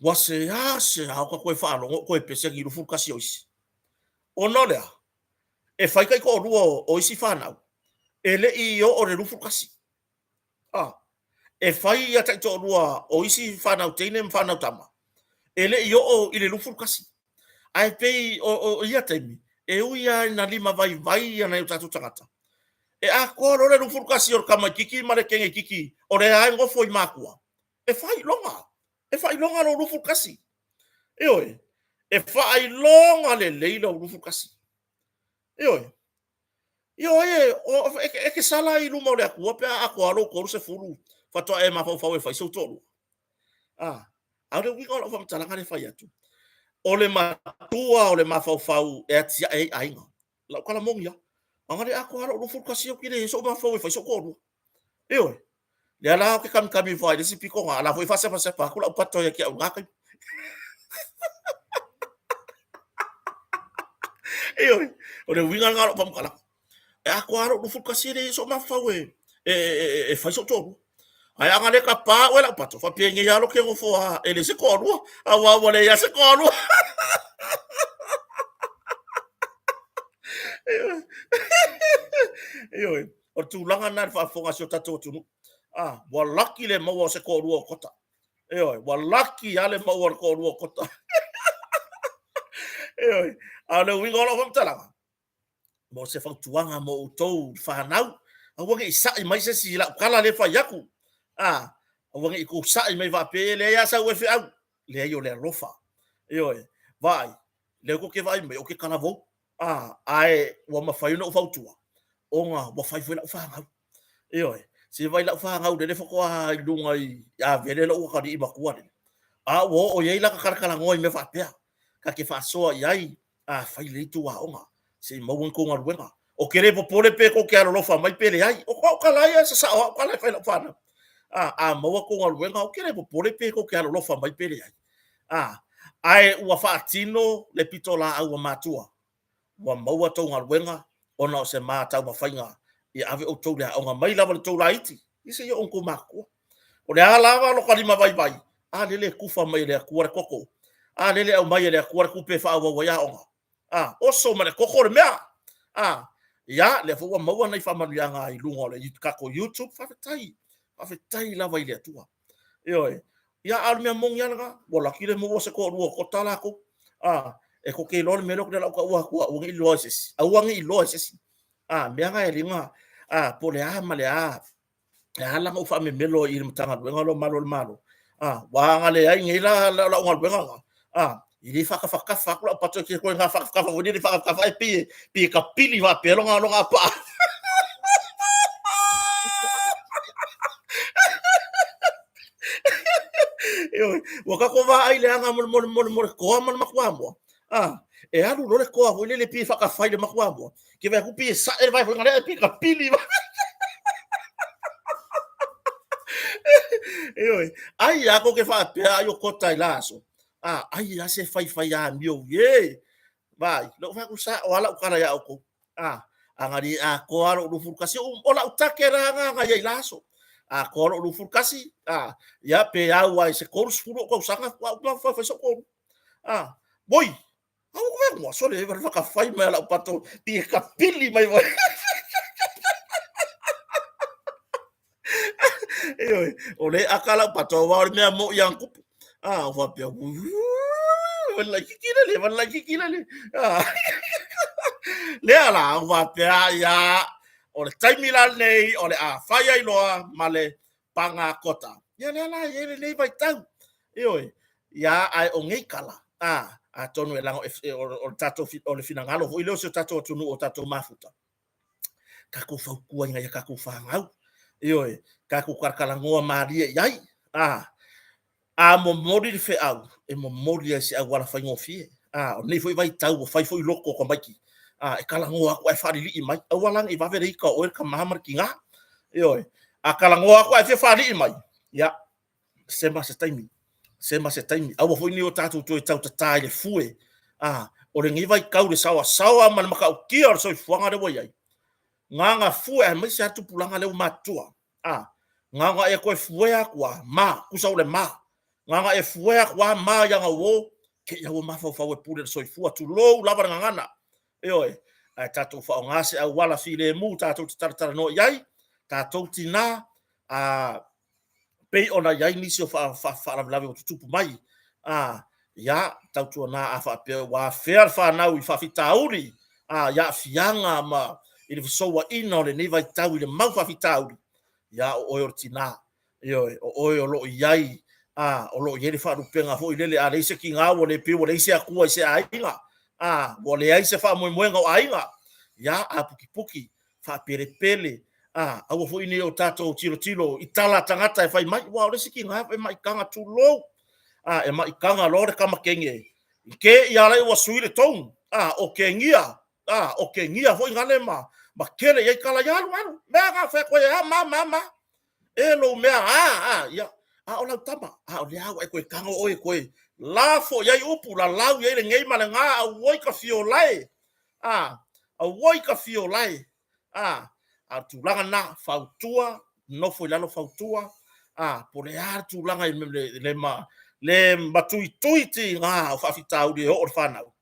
ua seasea ota toe faalogo o toe pese ni 21 o isi. Ona o le a? E fai taitoalua o isi fanau, e le i oo i le 21. A, e fai ia taitoalua o isi fanau teine ma fanau tama, e le i oo i le 21. Ae pei o ia taimi, e ui lava ina limavaivai ia nai o tatou tagata, e atoa loa le 21 o le tamaitiiti ma le teineitiiti o lea lava e nofo i matua, e faailoga, e faailoga lou 21. Ioe, e faailoga lelei lou 21. Ioe. Ioe, e te sala ai i luma o le Atua pe a atoa lou 30 faatoa e mafaufau e fai sou toalua. A, a o le uiga o lau faamatalaga lea e fai atu, o le matua o le mafaufau e atiae ai aiga. Lau tala moni lava, ana le atoa lou 21 ou te leai sou mafaufau e fai sou toalua. Ioe. Lea la ou te kamikami ifo ai i le isi pito na, a la foi e faasepasepa atu lau pato ia te au i lena taimi. Ioe, o le uiga lena o lau faamatalaga. E atoa lava lou 21 e leai sou mafaufau e, e, e, e fai sou toalua. Ae ana le tapa oe lau pato, faapenei lava lou ke nofo a, e leai se toalua, aua ua leai lava se toalua. Ioe, o le tulaga lena i le faafofoga a si o tatou atunuu. Ah, ua laki le maua o se toalua o Kota. Ioe, ua laki lava le maua o le toalua o Kota. Ioe, a o le uiga o lau faamatalaga, mo se fautuaga mo outou fanau, aua ne i sa'i mai se isi i lau tala lea e fai atu. Ah, aua ne i tou sa'i mai faapea, e leai lava sau feau. Leai, o le alofa. Ioe, vaai, lea tou te vaai mai, ou te talavou. A, ae ua mafai ona ou fautua, ona ua fai foi lau fanau. Ioe, se vaai lau fanau lele faatoa i luga i Avele lou atalii matua lele. A ua oo i ai lata talatalanoa i mea faapea, ta te faasoa i ai, a fai lelei tou aoga, se i maua ni tou galuega. Ou te le popole pe tou te alolofa mai pe leai. O au tala ia, e sasao au tala e fai i lau fanau. A, a maua tou galuega, ou te le popole pe tou te alolofa mai pe leai. A, ae ua faatino le pitolaau a matua, ua maua tou galuega ona o se ma taumafaiga ia ave outou i le aoga mai lava i le tou laiti, ia seia oo i tou matutua. O le a lava lo ta limavaivai, a lele e tufa mai e le Atua le koko, a lele e aumai e le Atua le tupe e faaauau ai aoga. A, oso ma le koko le mea. A, ia, lea foi ua maua nai faamanuiaga i luga o le tatou YouTube, faafetai, faafetai lava i le Atua. Ioe. Ia, a o le mea moni lava lena, ua laki le maua o se toalua o kota latou. A, e tou te iloa le mea lea ou te le taua atu, aua ne i iloa e se isi. Aua ne i iloa e se isi. A, mea na e liga, a, po o le a ma le a, e ala ona ou faamemelo i le Matagaluega lea o Malu o le Malo, a, ua agalelei nei la lau galuega lena, a, e le faatafatafa atu lau pato e toe faatafatafa foi lele faatafatafa e pei e tapili faapea lona lona apaa. Ioe, ua tatou vaai i le aga mo le mo le mo le mo le toa ma le matuamoa. A, e alu loa le toa foi lele pei e faatafai i le matuamoa. Ke vaai atu pei e sa'e le vae foi lea pei e tapili. Ioe, ai a tou te faapea ai o kota i la aso. A, ai a se faifai amio e. Vaai, lou fai atu sa'o lava lau tala ia outou. A, ana le atoa lou 21, o lau take la na na i ai i la aso. Atoa lou 21, a, ia pe au ai se 30 ou tausaga, ua ou fai sou tolu. A, oi, au ko ua sole e whakawhai mai lau pato, pi e kapili mai wai. Ioe, o le aka lau pato, wa o le mea mo i ang kupu. Ah, o whapea, wala kiki lele, wala kiki lele. Ah. Lea la, o whapea, ia, o le taimi la nei, o le a whai ai loa, ma le panga kota. Ia lea la, ia lenei vaitau. Ioe, ia, ae o nei kala, a, atonu e lago, e, o, o, tatou, o le finagalo foi lea o si o tatou atunuu o tatou mafuta, tatou fautua ina ia tatou fanau. Ioe, tatou talatalanoa malie i ai. A, a momoli le feau, e momoli ai se auala faigofie. A, o lenei foi vaitau ua fai foi loto o tamaiti, a, e talanoa atu ae faalilii mai. Aua la ne i vave le ita o oe le tama ma le tina. Ioe, a talanoa atu ae fia faalii mai, ia, sema se taimi, sema se taimi. Aua foi ne i o tatou toe tautatā i le fue, a, o lenei vaitau i le saoasaoa ma le matautia o le soifuaga lea ua i ai, gagafue aemaise lava le tupulaga lea ua matutua. A, na ona e toe fuea atu lava, ma, tusa o le ma, na ona e fuea atu lava ma i ana uo, te i lava ua mafaufau e pule i le soifua, tulou lava le gagana. Ioe, ae tatou faaaoga se auala filemu tatou te talatalanoa i ai, tatou tina, a, pei ona i ai nisi o faalavelave ua tutupu mai, a, ia, tautuana a faapea ua afea le fanau i faafitauli, a, i aafiaga ma i le fesouaina o lenei vaitau i le mau faafitauli, ia, o oe o le tina, ioe, o oe o lo o i ai, a, o lo o i ai le faalupega foi lele, a leai se tina ua le pei ua leai se Atua i se aiga, a, ua leai se faamoemoega o aiga, ia, aputiputi, faapelepele, a, aua foi ne i o tatou tilotilo i tala a tagata e fai mai, aua o le isi tina e maitaga, tulou, a, e maitaga loa le tama teine, i ke ia ala ua sui le tone, a, o kegia, a, o kegia foi gale ma, ma kele i ai tala, ia alu, alu, mea na fai atu ai, a, ma, ma, ma, e lou mea, a, a, ia, a o lau tama, a o lea ua e toe tago oe e toe lafo i ai upu, lalau i ai lenei ma lena, auoi ka fiolae, a, auoi ka fiolae, a, a o le tulaga lena, fautua, nofo i lalo fautua, a, po o le a le tulaga i le, le, ma, le matuitui tiga o faafitauli e oo i le fanau,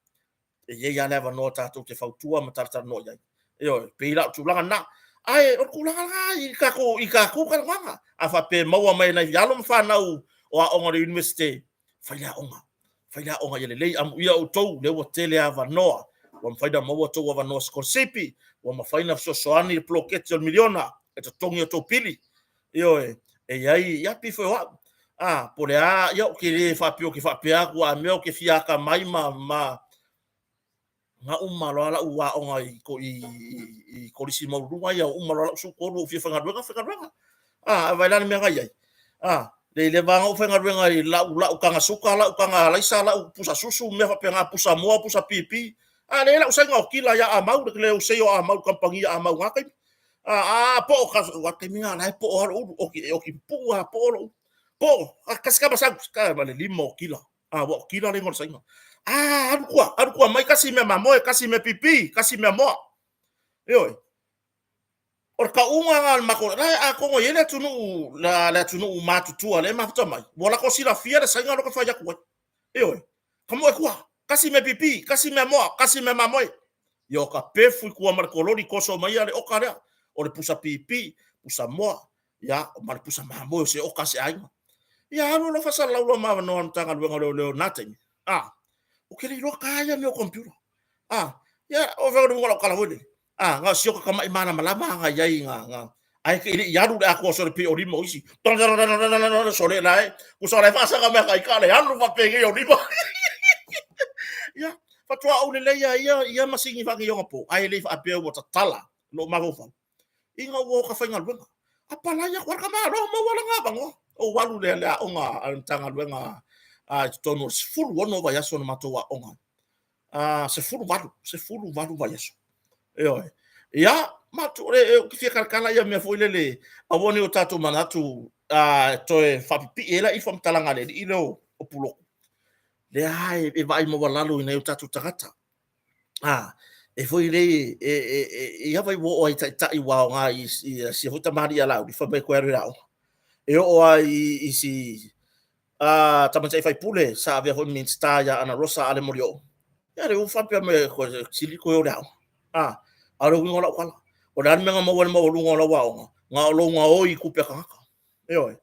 e i ai lava le avanoa tatou te fautua ma talatalanoa i ai. Ioe, pei la o le tulaga lena. Ae o le tulaga lena i tatou, i tatou talanoaga. A faapea e maua mai e nai alo ma fanau o aoga o le Iunivesite, fai le aoga, fai le aoga ia lelei, amuia outou, lea ua tele avanoa, ua mafai ona maua outou avanoa sikolasipi, ua mafai ona fesoasoani le poloketi o le miliona e totogi outou pili. Ioe, e i ai, ia pei foi o au, a, po o le a, ia ou te le faapea ou te faapea atu, a mea ou te fia atamai ma, ma, na uma loa lau aoga i, i, i kolisi maualuluga ia, uma loa lau 13 ou fia faigaluega, faigaluega. A, vaai la le mea na i ai. A, le leva lava ona ou faigaluega i lau, lau taga suka, lau taga alaisa, lau pusa susu, mea faapena, pusa moa, pusa pipi. A, leai lau saina o kila ia Amau, le usei o Amau, le kamupani a Amau i na taimi. A, a, po o ka, ua taimi na la e po o lou ulu, oki, e oki puu a po o lou ulu. Po, a, kasi ka masau, ka ma le lima o kila. A, ua o kila le igoa o le saina. A, alu tua, alu tua mai kasi mea mamoe, kasi mea pipi, kasi mea moa. Ioe. O le tauga lena o le matou, la e atoa i ai le atunuu, la, le atunuu matutua lea e mafuta mai, ua latou silafia le saina lea ou te fai atu ai. Ioe. Ka moe tua, kasi mea pipi, kasi mea moa, kasi mea mamoe. Ia o ka pefu i tua ma le kololi toso mai ia le oka lea, o le pusa pipi, pusa moa, ia, ma le pusa mamoe o se oka a se aiga. Ia alu loa faasalalau loa ma avanoa a le Matagaluega o Leoleo i lena taimi. A, ou te le iloa ta ia mea o computer. A, ia, o fai o le uiga o lau tala foi lele. A, na o si ota tamai malamalama na i ai na, na, ae ke i le i alu le atoa sole pei o lima o isi. Sole la e, kusa o la e faasaga mai ka ika le alu faapenei o lima. Ia, faatoa ou lelei a ia, ia masini faaneionapo, ae le i faapea ua tatala lou mafaufau. Ina ua oka faigaluega. Apalai atu ala ka malo maua lana avanoa. Ou alu lea le aoga a le Matagaluega a i totonu o le 16 vaiaso na matou aoga. A 18, 18 vaiaso. Ioe. Ia, matu, e, ou te fia talatala ia mea foi lele, aua ne i o tatou manatu a, toe faapipii ai la i faamatalaga a le alii lea o Puloku. Lea e, e vaai maualalo i nai o tatou tagata. A, e foi lei, e, e, e, i ava i ua oo ai taitai ua aoga i, i sia foi tamalii a Laauli, fai mai koe alu i le aoga. E oo ai i, i si a, tamaitai faipule sa avea foi Minisita ia Ana Rosa Ale Molioo. Ia le ua faapea mai koe sili koe o le aoga. A, a o le uiga o lau tala. O le a le mea na maua ai le maualuga o lau aoga, na o lou gaoi i tupe a tagata. Ioe.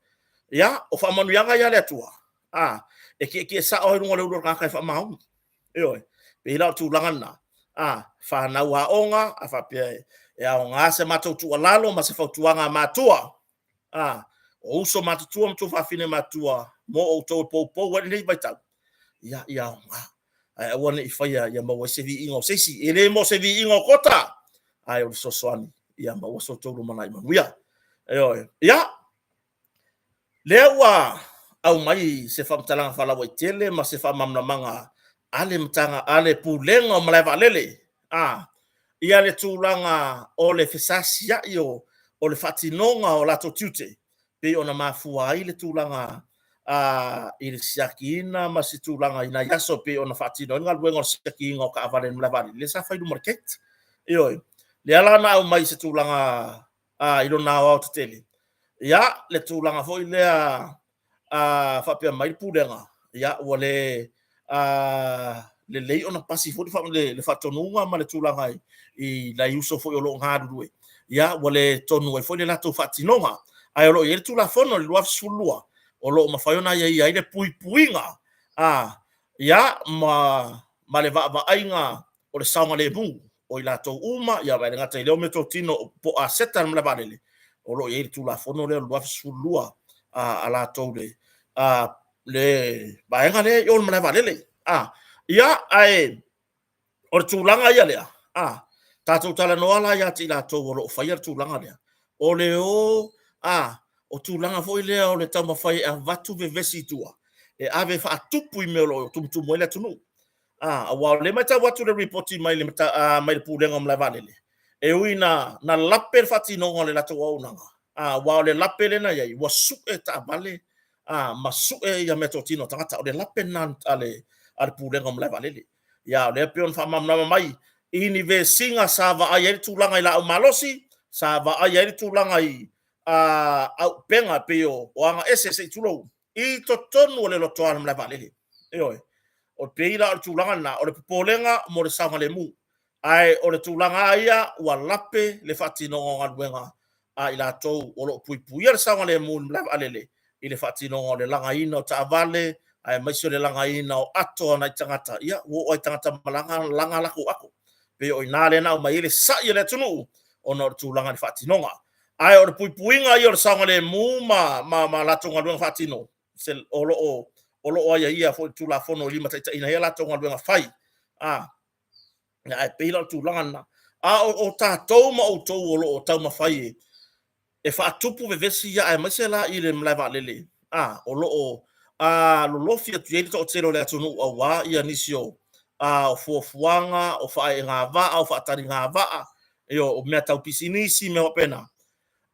Ia, o faamanuiaga ia a le Atua, a, e tietie sao ai luga o le ulu o le tagata e faamaoni. Ioe. Pei la o le tulaga lena, a, fanau aoga, a faapea e, e aoga se matou tuualalo ma se fautuaga a matua, a, o uso matutua ma tuafafine matutua mo outou e poupou ai lenei vaitau, ia, ia aoga. Ae aua ne i faia ia maua ai se viiga o se isi. E le mo se viiga o kota, ae o le fesoasoani ia maua so outou lumanai manuia. Ioe. Ia, lea ua aumai se faamatalaga faalauaitele ma se faamalamalamaga a le matagaluega a le Pulega o Malae Vaalele, a ia le tulaga o le fesasiai o le faatinoga o latou tiute pei ona mafua ai le tulaga i le siakiina ma se tulaga i nai aso pei ona faatino ai le galuega o le siakiina o taavale i le malae vaalele lea sa fai i luma o le gate. Ioe. Lea la na aumai i se tulaga i lona aoaotetele, ia, le tulaga foi lea faapea mai le Pulega, ia, ua le lelei ona pasi foi le faatonuga ma le tulaga i nai uso foi o lo o galulue, ia, ua le tonu ai foi le latou faatinoga. Ae o lo o i ai le Tulafono i le 2012 o lo o mafai ona aiaia ai le puipuiga ia, ma le vaavaaiga o le saogalemu o i latou uma, ia e le gata i lea o meatotino po o aseta a le malae vaalele, o lo o i ai le Tulafono lea o le 2012 a latou le vaega lea i o i le malae vaalele. Ia, ae o le tulaga ia lea, tatou talanoa la ia te i latou o lo o faia le tulaga lea, o le o, o tulaga foi lea o le taumafai e avatu vevesi i tua, e ave e faatupu i mea o lo o tumutumu ai le atunuu. Aua o lea e matau atu i le lipoti mai le Pulega o Malae Vaalele, e ui ina lape le faatinoga o le latou auaunaga, aua o le lape lea na i ai, ua sue taavale ma sue meatotino a tagata. O le lape lena a le Pulega o Malae Vaalele. Ia, o lea e pei ona faamalamalama mai i ni vesiga sa vaai ai le tulaga i laau malosi, sa vaai ai le tulaga i auupega pei o agaese se i tulou, i totonu o le lotoa o le malae vaalele. Ioe. O pei la o le tulaga lena, o le popolega mo le saogalemu. Ae o le tulaga lava ia, ua lape le faatinoga o galuega a i latou o lo o puipuia le saogalemu i le malae vaalele i le faatinoga o le lagaina o taavale, aemaise o le lagaina o ato a nai tagata, ia ua oo lava i tagata malaga laga a latou ato. E pei o i ina lea na aumai ai le sai o le atunuu ona o le tulaga i le faatinoga. Ae o le puipuiga ia o le saogalemu ma latou galuega faatino, o lo o aiaia foi i le Tulafono e limataitaiina ai a latou galuega fai. Ae pei la o le tulaga lena. A o tatou ma outou o lo o taumafai e faatupu vevesi ia, aemaise la i le malae vaalele, o lo o lolofi atu i ai le toatele o le atunuu aua nisi o fuafuaga, o faaeega vaa, o faataliga vaa, o mea tau pisinisi, mea faapena.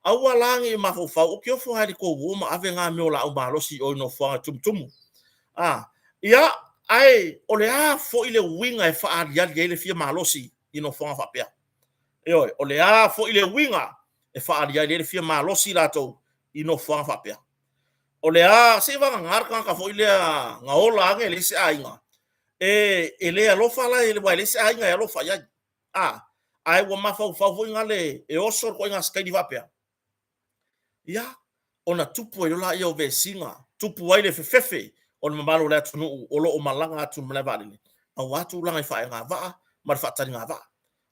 Aua la ne i mafaufau, ou te ofo lava i le tou o ma ave na mea o laau malosi i o i nofoaga e tumutumu. Ia, ae o le a foi le uiga e faaaliali ai le fia malosi i nofoaga faapea? Ioe, o le a foi le uiga e faaaliali ai le fia malosi latou i nofoaga faapea? O le a, seiavagana le tagata foi lea na ola ane e leai se aiga, e le alofa la, aua e leai se aiga e alofa i ai. Ae ua mafaufau foi lea e oso le ituaiga sitaili faapea, ia, ona tupu ai loa lea o vesiga, tupu ai le fefefe o le mamalu o le atunuu o lo o malaga atu i le malae vaalele, aua tulaga i faaeega vaa ma le faataliga vaa.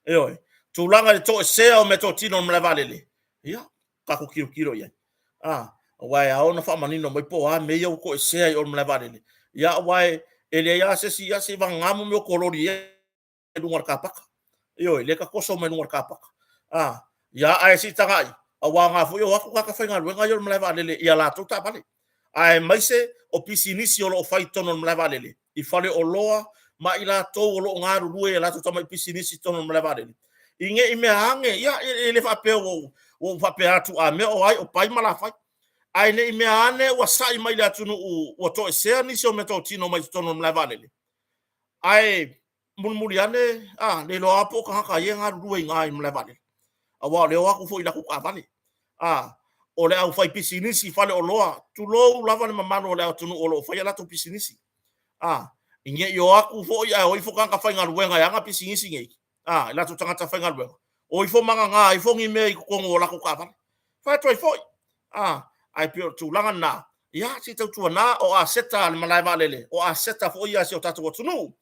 Ioe, tulaga i le toesea o meatotino o le malae vaalele, ia, tatou tilotilo i ai. Aua e ao ona faamanino mai po o a mea ia ua toesea i o i le malae vaalele, ia aua e leai lava se isi, ia seiavagana mea o kololi ia i luga o le car paka. Ioe, lea e tatoso mai luga o le car paka. Ia, ae se i tagai, aua o na foi e o atu tagata faigaluega ia o le malae vaalele i a latou taavale, aemaise o pisinisi o lo o fai i totonu o le malae vaalele, i faleoloa ma i latou o lo o galulue i a latou tamai pisinisi i totonu o le malae vaalele, i ne i mea ane, ia e le faapea ua ou faapea atu a mea o ai o pai ma lafai, ae ne i mea ane ua sai mai le atunuu ua toesea nisi o meatotino mai totonu o le malae vaalele, ae mulimuli ane, a, le iloa lava po o tagata ia e galulue i ina i le malae vaalele, aua o lea e o atu foi i latou taavale. A, o le aufaipisinisi i faleoloa, tulou lava le mamalu o le atunuu o lo o faia latou pisinisi, a, ne i o atu foi ae o ifo tagata faigaluega e ana pisinisi nei, a, i latou tagata faigaluega, o ifo ma nana ifo ni mea i totonu o latou taavale. Fai atu ai foi, a, ae pei o le tulaga lena, ia se i tautuana, o aseta a le malae vaalele, o aseta foi ia a si o tatou atunuu,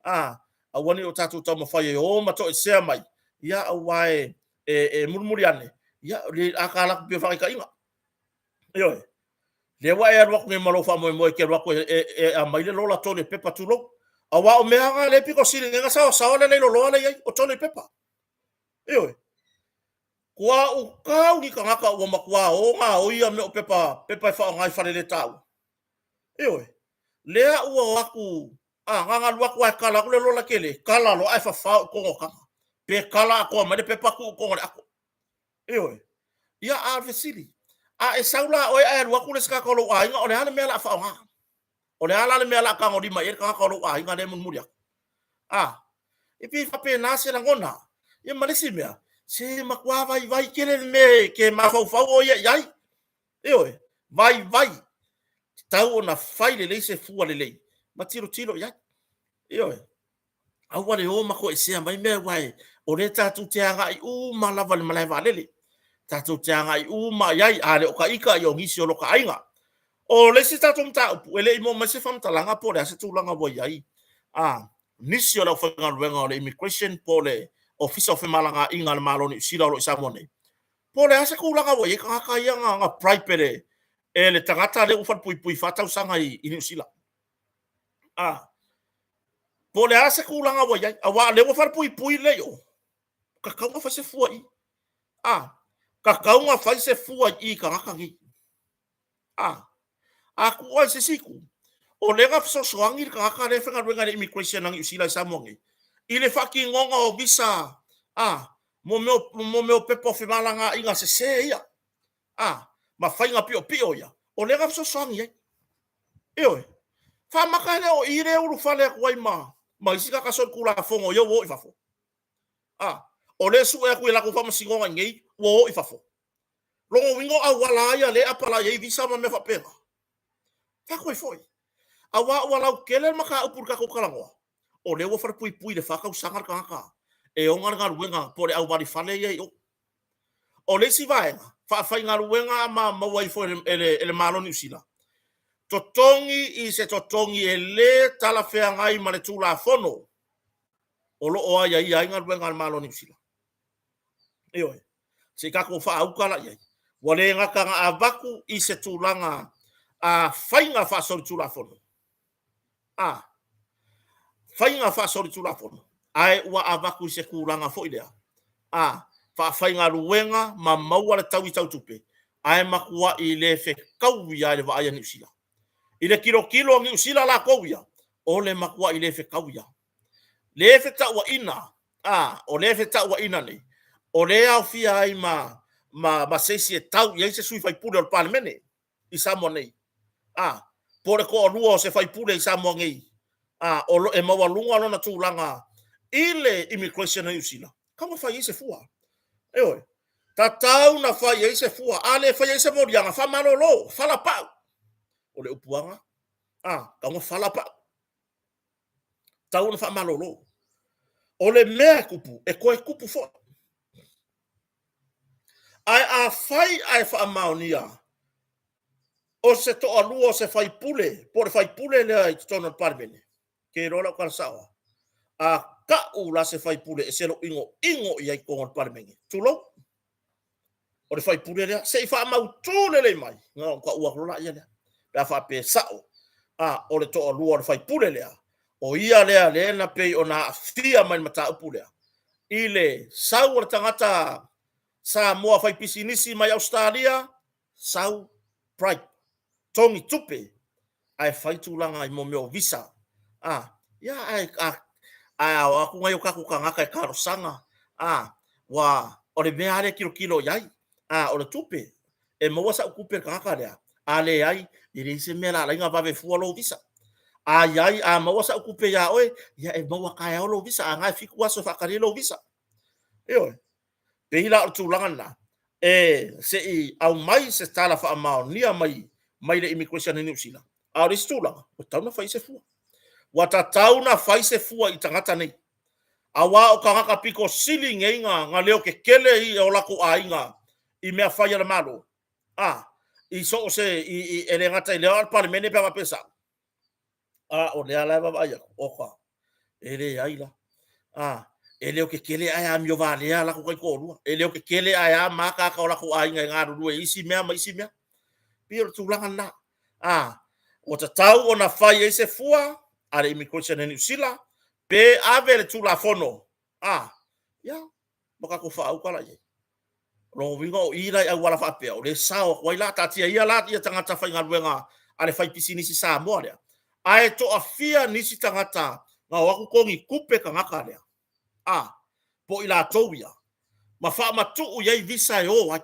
a, aua ne i o tatou taumafai e o ma toesea mai, ia aua e mulimuli ane, ia, a ta alu atu pei o faataitaiga, ioe, lea ua e alu atu nei ma lou faamoemoe e te alu atu e aumai le lola toilet paper, tulou. Aua o mea lava na lea e pito sili nei ona saoasaoa le leiloloa lea e i ai, o toilet paper. Ioe. Kua ukau ni tagata ua matua o gaoi ia mea o pepa, pepa e faaaoga i faleletaua. Ioe. Lea ua o atu, a, na ona alu atu lava e kala atu le lola tele, kala loa ae fafao i totonu o taga. Pe kala atoa mai le pepa tuu i totonu o le ato. Ioe. Ia, a o le fesili, a e sau la oe ae alu atu le isi tagata o lou aiga, o le a le mea o le a faaaoga? O le a la le mea o le a tagolima i ai le tagata o lou aiga lea e mulimuli atu? A, e pei e faapena se lagona. Ia ma le isi mea, se matua vaivai tele le mea e te mafaufau oe ia i ai. Ioe, vaivai. Tatau ona fai lelei se fua lelei ma tilotilo i ai. Ioe. Aua le o ma toesea mai mea aua o lea tatou te agai uma lava i le malae vaalele. Tatou te agai uma i ai, a le o ta ita, ia o nisi o lota aiga. O le isi tatou mataupu, e le i maua mai se faamatalaga po o le a se tulaga ua i ai a nisi o le aufaigaluega o le Immigration po o le Ofisa o Femalagaaiga a le Malo o Niu Sila o lo o i Samoa nei, po o le a se tulaga ua i ai tagata ia na bribe e le tagata lea ua falepuipui 4 tausaga i Niu Sila. A, po o le a se tulaga ua i ai, aua o lea ua falepuipui lea i o, tatau ona fai se fua i i. A, tatau ona fai se fua i i tagata nei. A, a tuu ai se isi itu, o lea na fesoasoani le tagata lea e faigaluega i le Immigration a Niu Sila i Samoa nei, i le faatinoga o visa, a, mo mea o pepa o femalagaaiga sese ia, a, ma faiga piopio ia, o lea na fesoasoani ai. Ioe. Faamata e le o i lea e ulufale atu ai ma isi tagata solitulafono ia ua o i fafo. A, o lea e sue atu i latou faamasinoga i nei, ua o i fafo. Lona uiga o auala ia lea e apalai ai visa ma mea faapena. Fatu ai foi. Aua ua lautele le mataupu i le tatou talanoa, o lea ua falepuipui i le 4 tausaga le tagata e ona le galuega po o le auvalifale ia i o. O le isi vaega, faafaigaluega ma maua ifo e le Malo o Niu Sila, totogi i se totogi e le talafeagai ma le Tulafono o lo o aiaia ai galuega a le Malo o Niu Sila. Ioe. Se i tatou faauta la i ai. Ua le gata na avatu i se tulaga a faiga faasolitulafono, a faiga faasolitulafono, ae ua avatu i se tulaga foi lea a faafaigaluega ma maua le taui tau tupe, ae matuai le fetaui lava i le vaai a Niu Sila. I le tilotilo a Niu Sila latou ia, o le matuai le fetaui lava. Le fetauaina, a, o le fetauaina nei, o le aofia ai ma se isi e tau i ai se sui faipule o le Palemene i Samoa nei, a, po o le toalua o se faipule i Samoa nei, a, o lo, e maualuga lona tulaga i le Immigration a Niu Sila, tatau na fai ai se fua. Ioe, tatau na fai ai se fua. A le fai ai se moliaga, faamalolo, fala pau. O le upuaga, a, tatau na fala pau. Tatau ona faamalolo. O le mea e tupu, e toe tupu foi. Ae afai ae faamaonia o se toalua o se faipule, po o le faipule lea i totonu o le Palemene, ke iloa lau tala sao, a tau la se faipule e se lou inoino i ai i totonu o le Palemene, tulou, o le faipule lea, se i faamautu lelei mai, na ona taua atu loa lea, pe a faapea e sao, a, o le toalua o le faipule lea, o ia lea lea na pei ona aafia mai le mataupu lea, i le sau o le tagata Samoa faipisinisi mai Ausetalia, sau bribe, togi tupe, ae fai tulaga i mea o visa. A, ia, ae, a, ae a o atu nai o tatou tagata e talosaga, a, ua, o le mea lava lea e tilotilo i ai, a, o le tupe, e maua sau tupe i le tagata lea, a leai, e leai se mea o le a ala ai ona vave fua lou visa. A i ai, a maua sau tupe iā oe, ia e maua taeao lou visa, a na e 7 aso e faatali ai lou visa. Ioe. Pei la o le tulaga lena, e se i aumai se tala faamaonia mai le Immigration i Niu Sila, a o le isi tulaga, ua tatau ona fai se fua. Ua tatau ona fai se fua i tagata nei, aua o tagata pito sili nei na leo tetele i o latou aiga i mea fai a le Malo, a, i so o se, i, e le gata i lea o le Palemene pe a faapea sao. A o lea la e vaavaai atu, oka, e leai la. A, e leo tetele ae amio valea latou taitoalua. E leo tetele ae a ma ataata o latou aiga e galulue i isi mea ma isi mea. Pei o le tulaga lena. A, ua tatau ona fai ai se fua a le Immigration a Niu Sila, pe ave le Tulafono, a, ia, ma tatou faaauta la i ai. O lona uiga o i la i auala faapea, o lea e sao atu ai la, taatia ia la ia tagata faigaluega a le faipisinisi Samoa lea, ae toafia nisi tagata na o atu togi tupe tagata lea, a, po o i latou ia, ma faamatuu i ai visa e o ai.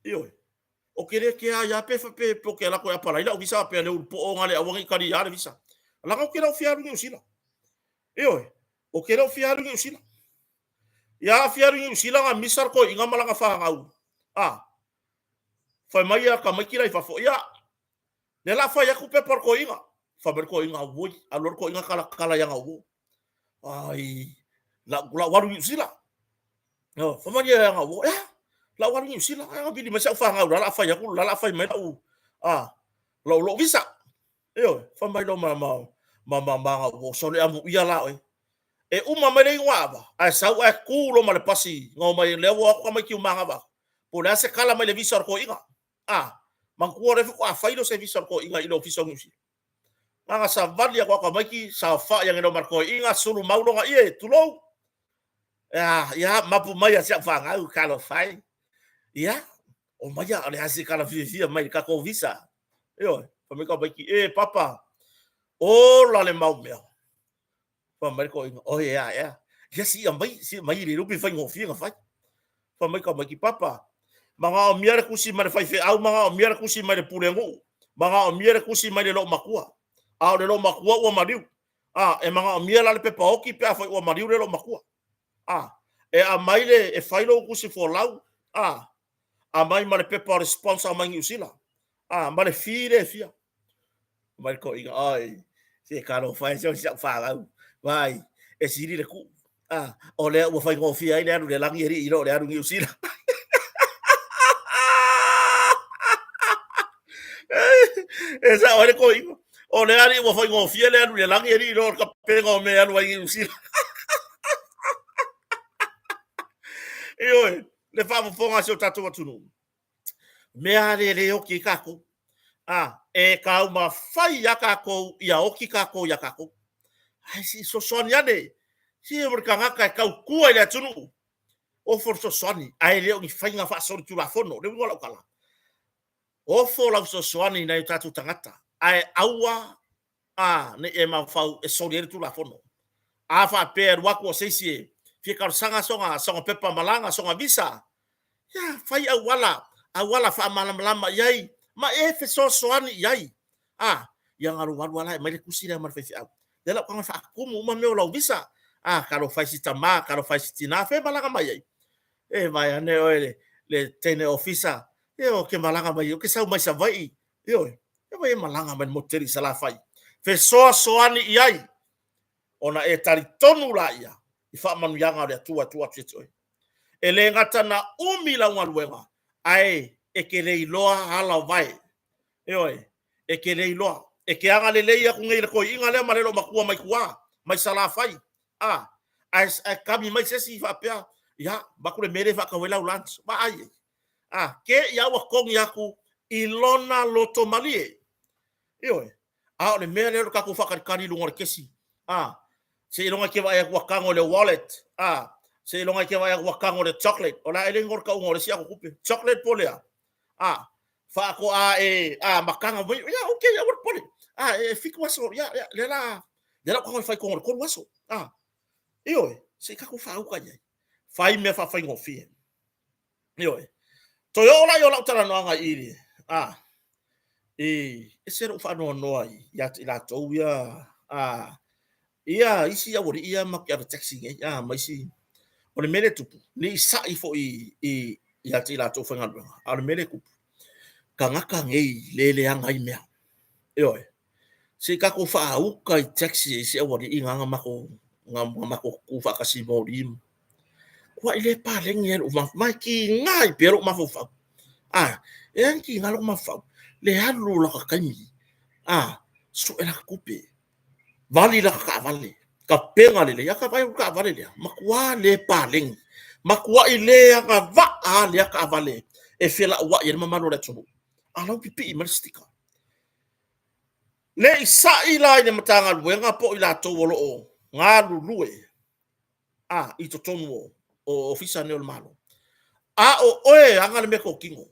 Ioe. Ou te le kea ai lava pe pe ou te alu atu e apalai lau visa faapea le ulu poo na le aua ne i talia le visa. Leaga ou te le o fia alu i Niu Sila. Ioe. Ou te le o fia alu i Niu Sila. Ia a fia alu i Niu Sila na misa le toeaina ma lana fanau. A. Fai mai ia tamaiti la i fafo, ia, lea la fai atu pepa o le toeaina. Fai mai le toeaina, auoi, alu le toeaina talatala ia gauo. Ai, lau alu i Niu Sila. No, fai mai ia gauo, ea, lau alu i Niu Sila, ai vili mai sau fanau la la fai atu, la la fai mai lau, a, lou, lou visa. Ioe, fai mai lo ma, ma, ma, ma, ma gauo, sole amu ia la oe. E uma mai le igoa ava, ae sau ae tu lo ma le pasi, no mai lea ua o atu tamaiti uma agava. Po o le a se kala mai le visa o le toeaina. A, manatua o lea faatoa fai lea o se visa o le toeaina i le ofisa o Niu Sila. Na ona savali atu lava o tamaiti, saofai ane loa ma le toeaina, sulu mau lona ie, tulou. Ia, ia, mapu mai a si au fanau, talofa e. Ia, omaia, o le a se kala fiafia mai i le tatou visa. Ioe, fai mai tamaiti, e papa, ola le mau mea. Fai mai le toeaina, oi ea ea, ia siia mai, siia mai i le iloa pe faigofie ona fai. Fai mai tamaiti, papa, manaomia le tusi mai le faifeau, manaomia le tusi mai le pulenuu, manaomia le tusi mai le loomatua. A o le loomatua ua maliu. A, e manaomia la le pepa oti pe afai ua maliu le loomatua. A, e aumai le, e fai lou tusi folau, a, aumai ma le pepa o le sponsor mai Niu Sila, a, ma le fee lea e fia. Mai le toeaina, oi, se talofa e, se o si au fanau, vaai, e sili le tuu. A, o lea ua faigofie ai le alu i le lagi alii i lo le alu i Niu Sila. E sao ai le toeaina, o lea alii ua faigofie le alu i le lagi alii i lo le kapega o mea e alu ai i Niu Sila. Ioe, le faafofoga a si o tatou atunuu, mea lea e le oti ai tatou. A, e taumafai lava tatou ia oti tatou iā tatou. Ae se i fesoasoani ane, se o le tagata e tautua i le atunuu, ofo le fesoasoani, ae le o ni faiga faasolitulafono. O le uiga o lau tala, ofo lau fesoasoani i nai o tatou tagata, ae aua a, ne i e mafaufau e soli ai le Tulafono. A faapea e alu atu o se isi e fia talosaga sona, sona pepa malaga, sona visa, ia, fai auala, auala faamalamalama i ai, ma e fesoasoani i ai. A, ia na lou alu lava la e aumai le tusi lea ma le faifeau. Lea la ua tago e faatumu uma mea o lau visa. A, talofa e i si tama, talofa e i si tina, fea e malaga mai ai? E vaeane oe le, le teine ofisa, ioe, ou te malaga mai, ou te sau mai Savaii, Ioe, e vai e malaga mai le motu tele i Salafai, fesoasoani i ai, ona e talitonu laia i faamanuiaga o le Atua e tuu atu ia te oe. E le gata na umi lau galuega, ae e te le iloa ala o vae. Ioe, e te le iloa. E te agalelei atu nei i le toeaina lea ma le loomatua mai tua, mai Salafai, a, ae, ae kami mai se isi faapea, ia, avatu le mea lea e faatau ai lau lunch. Vaai ai. A, ke ia ua togi atu i lona loto malie. Ioe. A o le mea lea o le tatou faatalitali i luga o le kesi. A, seiloga e te vaai atu ua tago i le wallet. A, seiloga e te vaai atu ua tago i le chocolate. O le a ea le igoa o le tauga o le isi ato tupe? Chocolate po o le a? A, faatoa e, a, mataga mai, ia, okay, aua le popole. A, e 7 aso, ia, ia, lea la, lea la ua tago e fai i totonu o le 3 aso. A, ioe, se i tatou faauta i ai. Fai mea faafaigofie. Ioe. Toe oo la i o lau talanoaga i le, a, i, ese lou faanoanoa i, ia te i latou ia, a, ia isi aualii ia matou te ave taxi nei, a, ma isi, o le mea lea e tupu, ne i sa'i foi i, ia te i latou faigaluega, a o le mea lea e tupu, tagata nei le leaga ai mea. Ioe. Se i tatou faauka i taxi e isi aualii na na matou na matou tutu faatasi i moli. Kuai le paleni ai lou mafaufau. Ma e kiga ai pea lou mafaufau. A, e ai kiga lou mafaufau. Le alu o laka taimi. A, sue laka tupe. Vali laka taavale. Tapena lelei. A ka vaai atu taavale lea, matua le paleni. Matuai le agavaa lea taavale e felauai ai le mamalu o le atunuu. A la ua pipii mai le sticker. Ne i sa'i la i le Matagaluega po o i latou o lo o galulue a i totonu o. o ofisa nei o le Malo. A o oe e aga le mea tokino.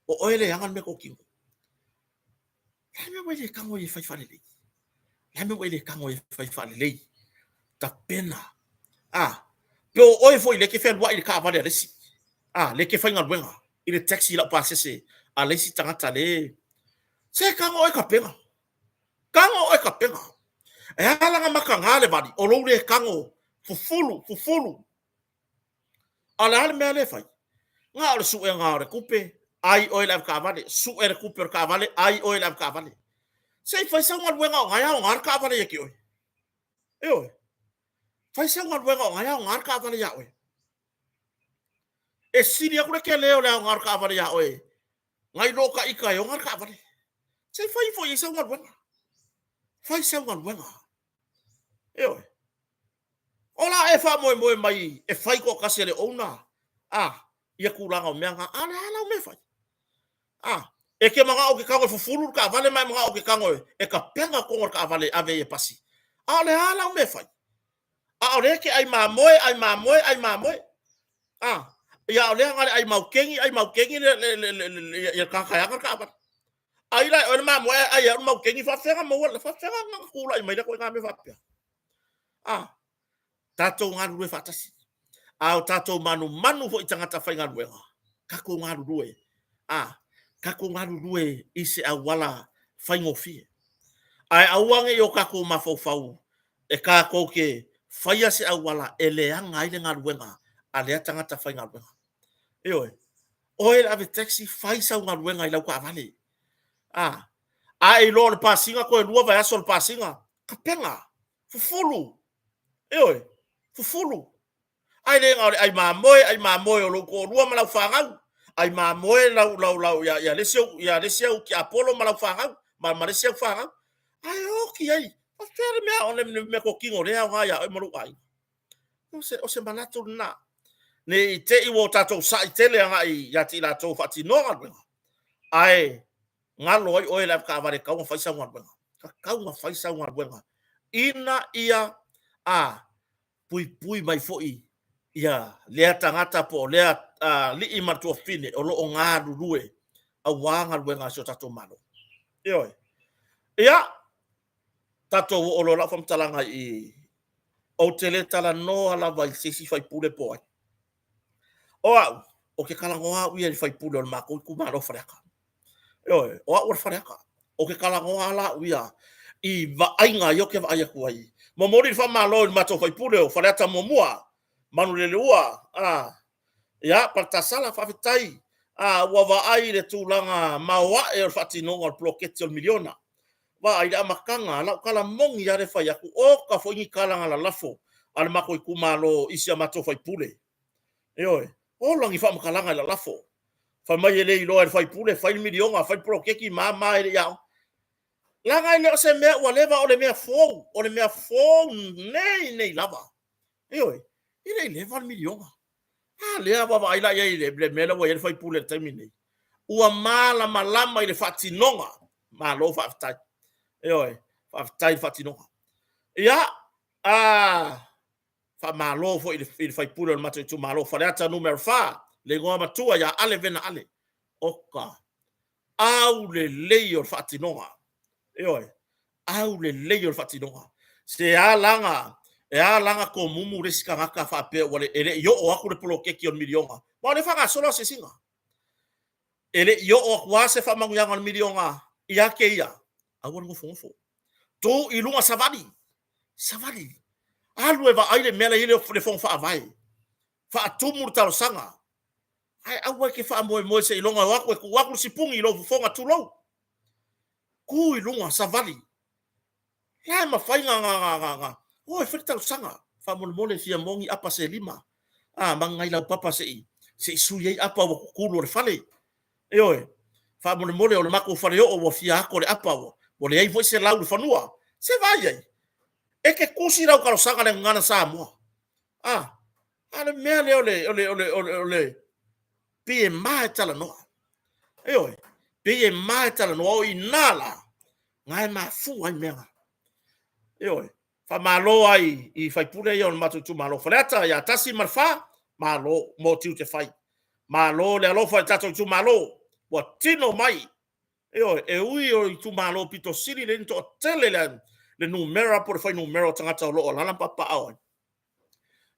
O oe le aga le mea tokino. Le a le mea ua e le tago ai e fai faalelei? Le a le mea ua e le tago ai e fai faalelei? Tapena. A, pe o oe foi lea e te fealuai i le taavale a le isi. A, lea e te faigaluega i le taxi laupasese a le isi tagata le... Se tago oe tapena. Tago oe tapena. E ala ona mataga le vali, o lou le tago fufulu, fufulu. A o le a le mea lea e fai? Na o le suega o le tupe, ai oe i le avetaavale, sue le tupe o le taavale, ai oe i le avetaavale. Se i fai sau galuega o na e aoga le taavale ia te oe. Ioe. Fai sau galuega o na e aoga le taavale ia oe. E sili atu le tele o le aoga o le taavale ia oe nai lo ta ita e ona le taavale. Se i fai ifo i ai sau galuega. Fai sau galuega. Ioe. O la e faamoemoe mai e fai toatasi e le owner a ia tulaga o mea na, a o le a lau mea e fai? A, e te manao e te tago e fufulu le taavale ma e manao e te tago e tapena totonu o le taavale e ave ai e pasi. A o le a lau mea e fai? A o lea e te ai mamoe, ai mamoe, ai mamoe. A, ia o lea na le ai maukeni, ai maukeni le le le le le ia tagata e ana le taavale. Ai la e oe le mamoe ae ai e au le maukeni, faafefea ona maua, faafefea ona tulai mai lea ituaiga mea faapea? A, tatou galulue faatasi. A o tatou manumanu foi i tagata faigaluega, tatou galulue. A, tatou galulue i se auala faigofie. Ae aua ne i o tatou mafaufau e tatou te faia se auala e leaga ai le galuega a lea tagata faigaluega. Ioe. Oe le ave taxi, fai sau galuega i lau taavale. A, a e iloa o le pasiga toe lua vaiaso o le pasiga, tapena, fufulu, ioe, fufulu. Ae le na o le ai mamoe, ai mamoe o lou toalua ma lau fanau, ai mamoe lau, lau, lau, ia, ia le isi au, ia le isi au tiapolo ma lau fanau, ma, ma le isi au fanau. Ae oti ai, faapefea le mea o le mea tokino lea aoga ia oe ma lou aiga. O se, o se manatu lena. Ne i te i ua o tatou sa'i tele agai ia te i latou faatinoa galuega, ae galo ai oe le avetaavale e tatau ona fai sau galuega. Tatau ona fai sau galuega ina ia a puipui mai foi ia lea tagata po o lea alii ma le tuafafine o lo o galulue aua galuega a si o tatou Malo. Ioe. Ia, tatou oo loa lau faamatalaga i ou te le talanoa lava i se isi faipule po o ai. O au, ou te talanoa au ia i le faipule o le matou itumalo o Faleata. Ioe, o au o le Faleata. Ou te talanoa lava la au ia i vaaiga ia ou te vaai atu ai. Momoli le faamalo i le matou faipule o Faleata muamua, Manuleleua, a, ia, Paletasala, faafetai. A, ua vaai i le tulaga maoae o le faatinoga o le poloketi o le miliona. Vaai i le amataga, lau tala moni lava le fai atu, oka foi ni tala na lalafo a le matou itumalo i si a matou faipule. Ioe, ola ni faamatalaga i lalafo. Fai mai e le iloa e le faipule, fai le miliona, fai le poloketi, ma, ma, e le i aoga. Leaga e le o se mea ua leva, o le mea fou, o le mea fou nei nei lava. Ioe, e le i leva le miliona. A lea vaavaai la i ai i le mea lea ua i ai le faipule i le taimi nei. Ua malamalama i le faatinoga. Malo faafetai. Ioe, faafetai i le faatinoga. Ia, a faamalo foi i le faipule o le matou itumalo Faleata Nu.4, le igoa matua ia Ale Vena Ale. Oka, aulelei o le faatinoga. Ioe, aulelei o le faatinoga. Se alaga, e alaga tomumu le isi tagata faapea ua le, e le i oo atu le poloketi o le miliona. Ma o lea e faagasolo asiasiga. E le i oo atu lava se faamanuiaga o le miliona ia te ia, aua le nofonofo. Tu i luga savali, savali. Alu e vaai le mea la e i ai le Fono Faavae. Faatumu le talosaga. Ae aua e te faamoemoe seiloga e o atu e tuu atu le sipuni i lou fofoga, tulou. Tu i luga, savali. La e mafai na, na, na, na, na, o e fai le talosaga. Faamolemole e fia maua ni apa se lima. A, ma ni nai laupapa se i, se i sui ai apa ua tutulu o le fale. Ioe, faamolemole o le matou faleoo ua fia ato le apa ua, ua leai foi se lau i le fanua. Se vaai ai, e te tusi lau talosaga i le Gagana Samoa. A, a o le mea lea o le, o le, o le, o le, o le, pei e ma e talanoa. Ioe, pei e ma e talanoa, o i ina la, na e mafua ai mea na. Ioe. Faamalo ai i faipule ia o le matou itumalo Faleata ia 1 ma le 4, malo mo tiute fai. Malo le alofa i le tatou itumalo ua tino mai. Ioe, e ui o itumalo pito sili lea na toatele le numera po o le fuainumera o tagata o lo o alaala ma papaaao ai,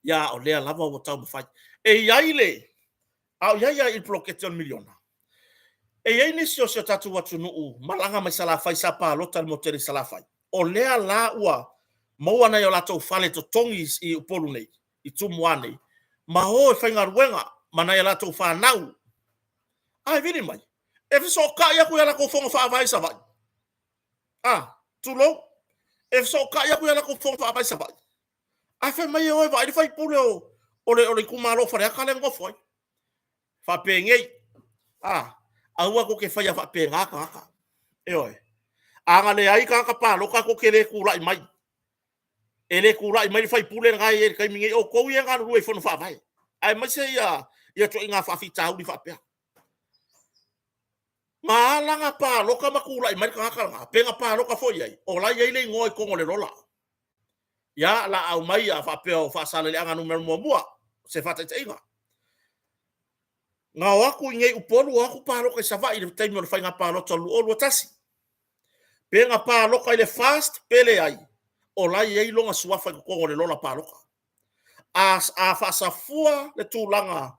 ia a o lea lava ua taumafai. E i ai le... a o i ai lava i le poloketi o le miliona, e i ai nisi o si o tatou atunuu malaga mai Salafai sa palota i le motu tele i Salafai, o lea la ua maua nai o latou fale totogi i Upolu nei, i Tumua nei, ma o e faigaluega ma nai a latou fanau. Ae vili mai, e fesootai atu i a latou fono faavae i Savaii. A, tulou, e fesootai atu i a latou fono faavae i Savaii, ae fai mai e o e vaai le sui usufono o le itumalo o Faleata lea e nonofo ai. Faapenei, a, aua tou te faia faapena tagata. Ioe. A na leai tagata palota tou te le tulai mai. E le tulai mai le sui usufono lena e i ai i le taimi nei, o outou ia e galulue i fono faavae, aemaise ia ituaiga faafitauli faapea. Na ala ona palota ma tulai mai le tagata lena, pe na palota foi i ai, o la e i ai le igoa i totonu o le lola. Ia, o le a aumai a faapea o Faasaleleaga Nu.1, se faataitaiga. Na o atu i inei i Upolu o atu palota i Savaii i le taimi o le faiga palota o le 2021. Pe na palota i le FAST pe leai, o la e i ai lona suafa i totonu o le lola palota. A faasafua le tulaga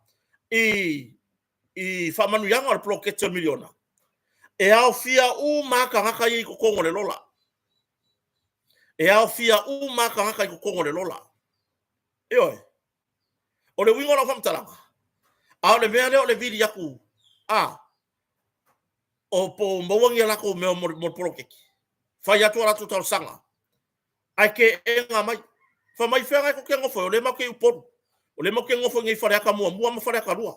i faamanuiaga o le poloketi o le miliona, e aofia uma lava tagata ia i totonu o le lola. E aofia uma lava tagata i totonu o le lola. Ioe. O le uiga o lau faamatalaga, a o le mea lea o le vili atu, a, o po o maua ni a latou mea mo le poloketi, fai atu a latou talosaga, ae teena mai. Fai mai, fea la tou te nofo ai? O lea matou te i Upolu, o lea matou te nofo i inei i Faleata 1 ma Faleata 2.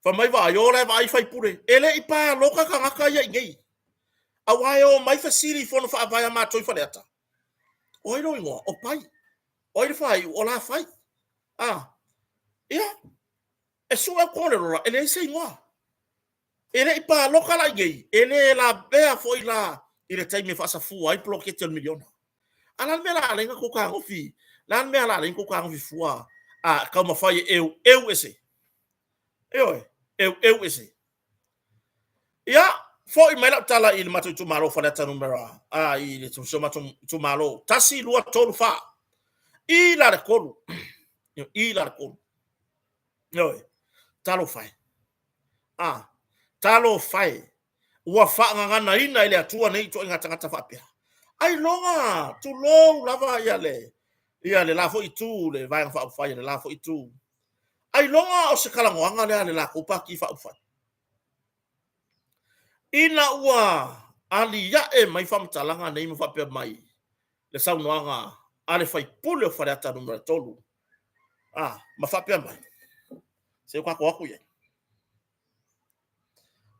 Fai mai, vaai, o la e vaai sui usufono. E le i palota tagata ia i inei, aua e omai fesili i fono faavae a matou i Faleata, o ai lou igoa? O Pai. O ai le faaiu? O Lafai. A, ia, e sue atu o le lola, e leai se igoa. E le i palota la i inei, e le lavea foi la i le taimi e faasafua ai poloketi o le miliona. A o le a le mea o le a ala ai ona tou fetagofi, o le a le mea o le a ala ai ona tou fetagofi fua a taumafai e eueu ese? Ioe, eueu ese. Ia, foi mai lau tala i le matou itumalo Faleata numera, a, i le si o matou itumalo, 1, 2, 3, 4. I la le 3, i la le 3. Ioe, talofa e. A, talofa e, ua faagaganaina e le Atua nei ituaiga tagata faapea. Ailoga, tulou lava ia le, ia le la foi itu, le Vaega Faaupufai a le la foi itu. Ailoga o se talanoaga lea a le latou Pati Faaupufai. Ina ua aliae mai faamatalaga nei ma faapea mai le saunoaga a le sui usufono o Faleata Nu.3, a, ma faapea mai, se i o tatou o atu i ai.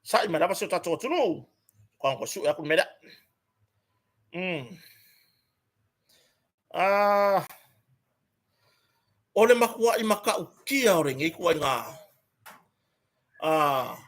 Sa'i mai lava si o tatou atunuu, faatoa sue atu le mea lea. Ah, o le matua'i matautia o lenei ituaiga ah,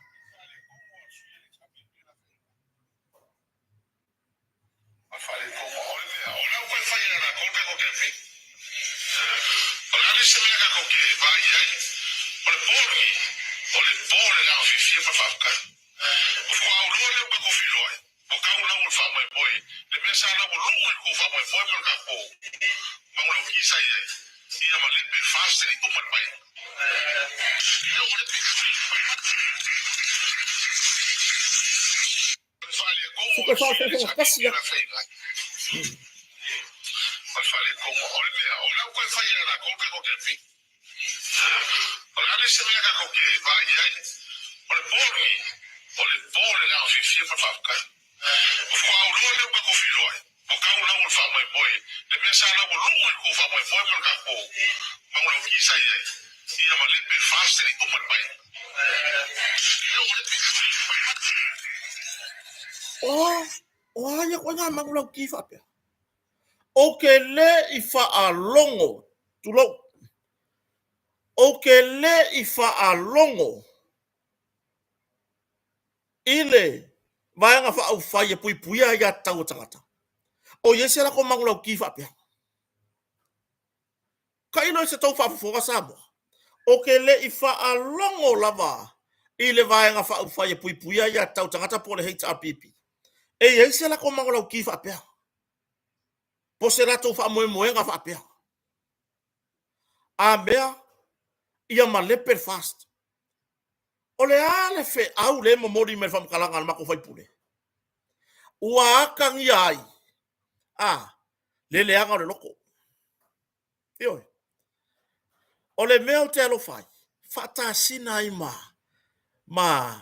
Suka e whaafeaga tasi. O, o a ia ituaiga manulauti faapea? Ou te le i faalogo, tulou, ou te le i faalogo i le Vaega Faaupufai e Puipuia Aiatatau a Tagata o i ai se latou manulauti faapea. Tailo i se tou faafofoga Samoa, ou te le i faalogo lava i le Vaega Faaupufai e Puipuia Aia Tatau a Tagata po o le HRPP e i ai se latou manulauti faapea, po o se latou faamoemoega faapea. A mea ia malepe le FAST. O le a le feau lea e momoli mai e le faamatalaga a le matou sui usufono? Ua atagia ai a le leaga o le loto. Ioe. O le mea ou te alofa ai, faatasina ai ma ma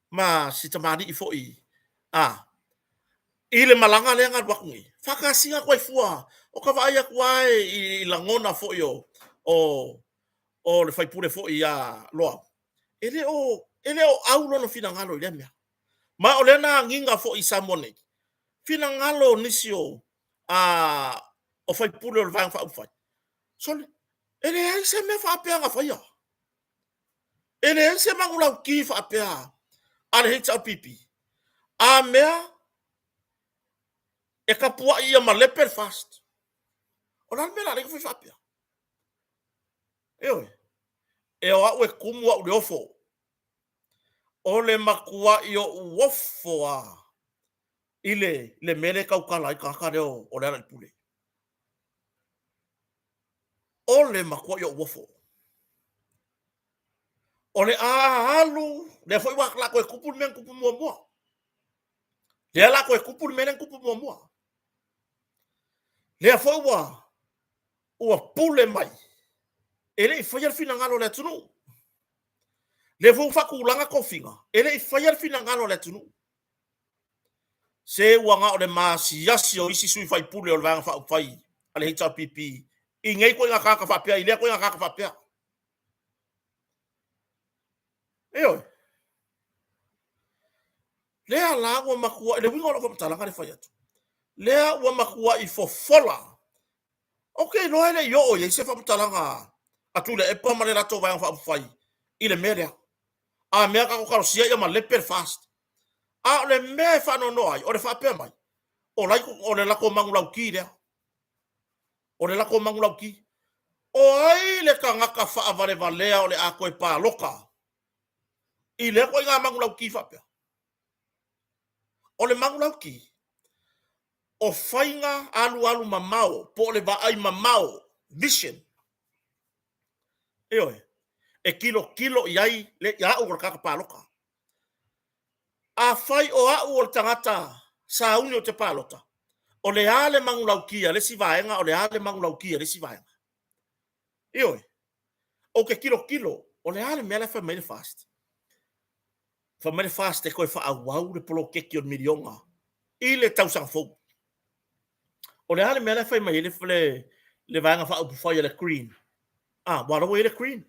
ma si tamalii foi a i le malaga lea na alu atu nei, faatasina atu ai fua. O ta vaai atu lava i lagona foi o o le faipule foi ia Loau, e le o e le o au lona finagalo i lea mea. Ma o lea na agiga foi i Samoa nei, finagalo o nisi o a faipule o le Vaega Faaupufai, sole, e leai se mea faapea na faia. E leai se manulauti faapea a le HRPP, a mea e tapuai ia malepe le FAST. O le a le mea o le a ala ai ona fai faapea? Ioe, e o au e tumu au i le ofo. O le matuai ou ofo lava i le mea lea e tautala ai le tagata lea o Lealailepule. O le matuai ou ofo. O le a alu, lea foi ua toe tupu le mea na tupu muamua. Lea o le a toe tupu le mea lea na tupu muamua. Lea foi ua ua pule mai, e le i faia le finagalo o le atunuu. Lea foi ua faatulaga tofiga, e le i faia le finagalo o le atunuu. Se ua na o le maasiasi o isi sui faipule o le Vaega Faaupufai a le HRPP i nei ituaiga tagata faapea, i lea ituaiga tagata faapea. Ioe. Lea la ua matuai, le uiga o lau faamatalaga lea e fai atu, lea ua matuai fofola. Ou te iloa e le i oo i ai se faamatalaga a Tuilaepa ma le latou Vaega Faaupufai i le mea lea. A mea tatou talosia ia malepe le FAST. A o le mea e faanoanoa ai, o le faapea mai, o le latou manulauti lea. O le latou manulauti. O ai le tagata faavalevalea o le a toe palota i lea ituaiga manulauti faapea? O le manulauti, o faiga alualu mamao po o le vaai mamao, vision. Ioe, e tilotilo i ai le au o le tagata palota. Afai o au o le tagata sauni ou te palota, o le a le manulauti a le isi vaega, o le a le manulauti a le isi vaega? Ioe, ou te tilotilo, o le a le mea la e fai mai ai le FAST? Fai mai le FAST e toe faaauau le poloketi o le miliona i le tausaga fou. O le a le mea la e fai mai ai le, le, le Vaega Faaupufai a le Green? Ah, aua o la ua i ai le Green.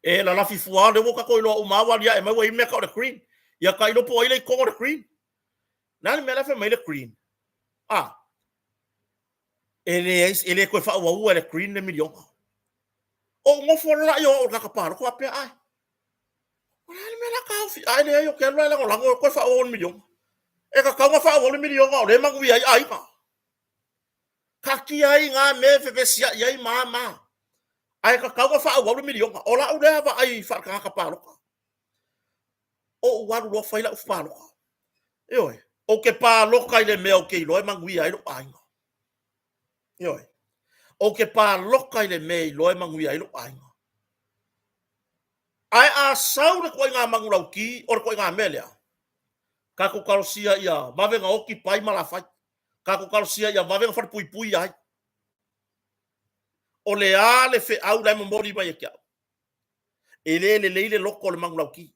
E lalafi fua lea ua tatou iloa uma lava ua aliae mai ua i ai mea tau o le Green. Ia tailo po o ai la e i totonu o le Green. O le a le mea la e fai mai ai le Green? Ah, e leai, e le toe faaauaua e le Green le miliona. Ou nofo loa lea o au o le tagata palota faapea, ai, o le a le mea o le a taofi? Ae leai, ou te alu la e lagolago e toe faaauau le miliona. E tatau ona faaauau le miliona o lea e manuia ai aiga. Taatia ai na mea e fevesiai ai ma a ma a. Ae tatau ona faaauau le miliona. O lau lea vaai faaletagata palota. Ou alu loa fai lau palota. Ioe, ou te palota i le mea ou te iloa e manuia ai lou aiga. Ioe, ou te palota i le mea e iloa e manuia ai lou aiga. Ae a sau le ituaiga manulauti o le ituaiga mea lea, tatou talosia ia vave ona oti pai ma lafai. Tatou talosia ia vave ona falepuipui ai. O le a le feau la e momoli mai e te au? E le lelei le loto o le manulauti.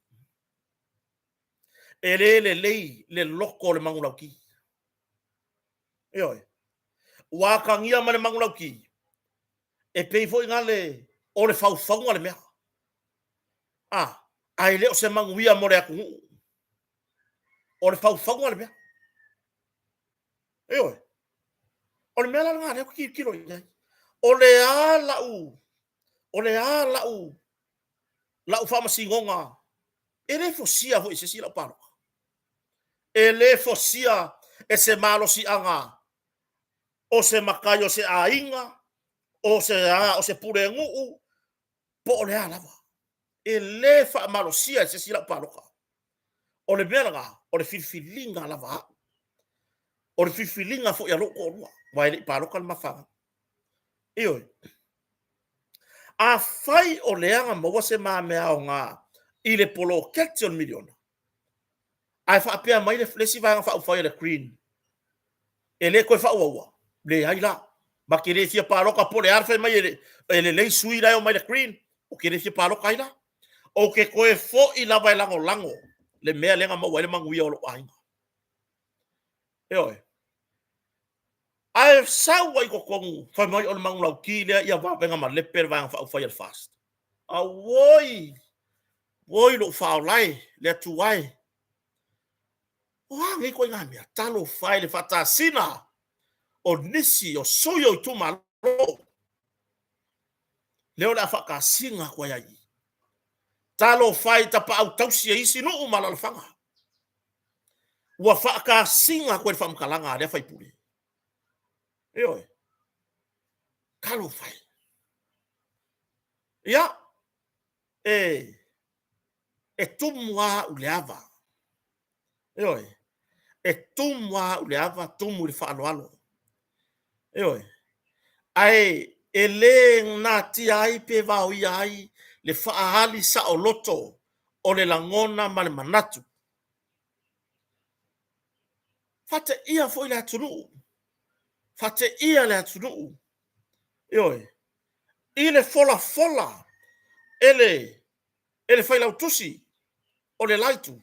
E le lelei le loto o le manulauti. Ioe. Ua atagia ma le manulauti, e pei foi na le, o le faufauga le mea. A, ae le o se manuia mo le atunuu. O le faufauga le mea. Ioe. O le mea la lena lea ou te tilotilo i ai. O le a lau, o le a lau, lau faamasinoga, e le fosia foi e se isi lau palota. E le fosia e se malosiaga o se matai o se aiga, o se a, o se pulenuu, po o le a lava. E le faamalosia e se isi lau palota. O le mea lena, o le filifiliga lava a au. O le filifiliga foi a lou toalua, aua e le i palota le ma fanau. Ioe. Afai o lea na maua se ma mea aoga i le poloketi o le miliona, ae faapea mai le isi Vaega Faaupufai a le Green, e le toe faaauaua, leai la, ma te le fia palota po o le a le fai mai e lelei sui la e omai le Green, ou te le fia palota ai la. Ou te toe foi lava e lagolago le mea lea na maua ai le manuia o lou aiga. Ioe. Ae sau ai i totonu, fai mai o le manulauti lea ia vave ona malepe le Vaega Faaupufai a le FAST. Auoi! Oi lou faaola e, le Atua e! O a nei ituaiga mea? Talofa e i le faatasina o nisi o sui o itumalo. Lea o le a faatasina atu ai i i. Talofa e i tapaau tausi e isi nuu ma alaalafaga. Ua faatasina atu ai le faamatalaga a lea faipule. Ioe. Talofa e. Ia, e, e tumu lava au i le ava. Ioe. E tumu lava au i le ava, tumu i le faaaloalo. Ioe. Ae e le natia ai pe vaoia ai le faaali saoloto o le lagona ma le manatu. Faateia foi le atunuu, faateia le atunuu, ioe, i le folafola e le, e le Failautusi o le la Itu,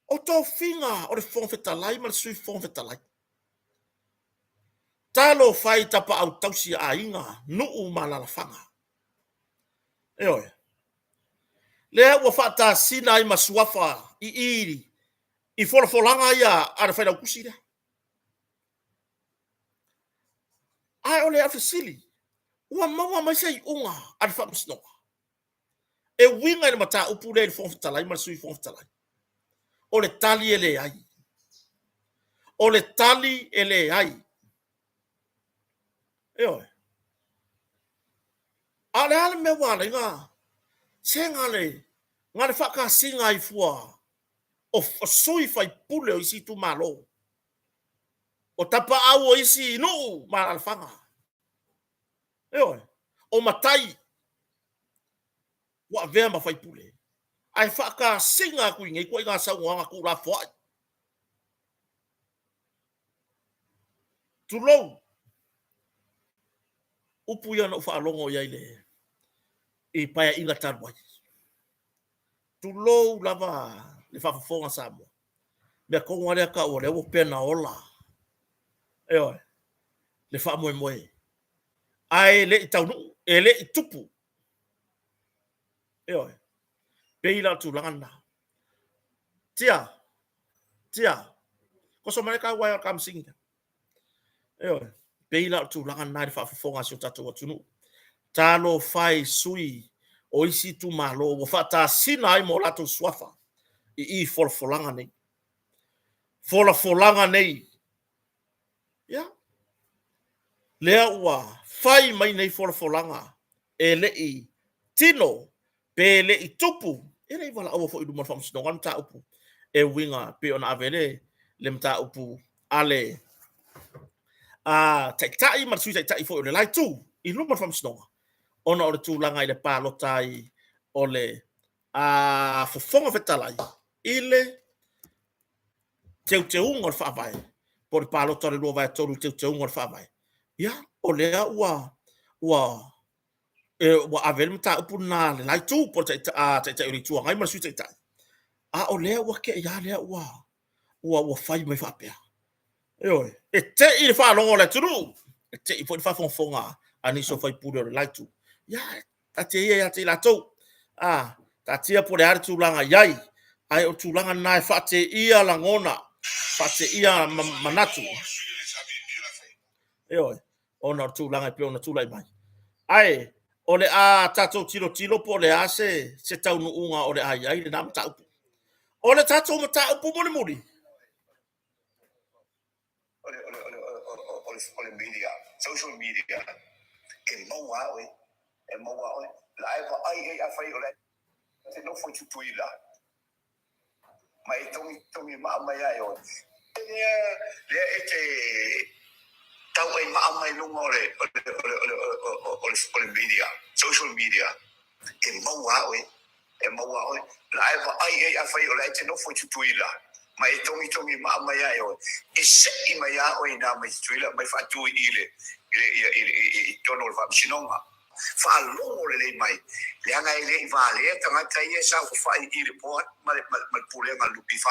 o tofiga o le Fofoga Fetalai ma le Sui Fofoga Fetalai. Talofa e i tapaau tausi a aiga, nuu ma alaalafaga. Ioe. Lea ua faatasina ai ma suafa i i i folafolaga ia a le Failautusi lea. Ae o le fesili, ua maua mai se iuga a le Faamasinoga e uiga i le mataupu lea i le Fofoga Fetalai ma le Sui Fofoga Fetalai? O le tali e leai. O le tali e leai. Ioe. A o le a le mea ua ala ai ona se na le, na le faatasiga ai fua o sui faipule o isi itumalo, o tapaau o isi nuu ma alaalafaga. Ioe, o matai ua avea ma faipule, ae faatasiga atu i nei ituaiga saunoaga tuulafoai. Tulou, upu ia na ou faalogo i ai i le i Paeaiga talu ai. Tulou lava le faafofoga a Samoa. Mea tonu lava lea tau o lea ua pena ola. Ioe, le faamoemoe. Ae le i taunuu, e le i tupu. Ioe, pei la o le tulaga lena. Tia, tia, koso mai le tau uaea o le kamasini. Ioe, pei la o le tulaga lena i le faafofoga a si o tatou atunuu. Talofa e i sui o isi itumalo ua faatasina ai ma o latou suafa i i folafolaga nei. Folafolaga nei. Ia, lea ua fai mai nei folafolaga e le i tino pe le i tupu, e le i valaauina foi i luma o le Faamasinoga le mataupu e uiga pei ona ave le, le mataupu a le a Taitai ma le Sui Taitai foi o le la Itu i luma o le Faamasinoga ona o le tulaga i le palota ai o le a Fofoga Fetalai i le teuteuga o le Faavae po o le palota o le 2/3 i teuteuga o le Faavae. Ia, o lea ua ua e, ua ave le mataupu lena a le la Itu po o le Taitai o le Itu Agai ma le Sui Taitai. A o lea ua te i lava lea ua, ua, ua fai mai faapea. Ioe, e te i le faalogo a le atunuu, e te i foi le faafogafoga a nisi o faipule o le la Itu. Ia, taatia ia ia te i latou. A, taatia po o le a le tulaga i ai, ae o le tulaga lena e faateia lagona, faateia manatu. Ioe, ona o le tulaga e pei ona tulai mai. Ae o le a tatou tilotilo po o le a se, se taunuuga o le a i ai lena mataupu. O le tatou mataupu mulimuli. O le, o le, o le, o le, o le media, social media. E maua lava oe, e maua lava oe. La e vaai i ai afai o la e te nofo i Tutuila ma e togitogi maa mai ia e oe, lea, lea e te tauai maa mai luga o le, o le, o le, o le, o le, o le media, social media, e maua lava oe. E maua oe. La e vaai i ai afai o la e te nofo i Tutuila ma e togitogi maa mai ia e oe, e se'i mai lava oe inā mai Tutuila mai faatu i i le, i le, i le, i, i totonu o le faamasinoga. Faalogo lelei mai, leaga e le i valea tagata ia e saofafai i le board ma le, ma le, ma le Pulega a le NPF.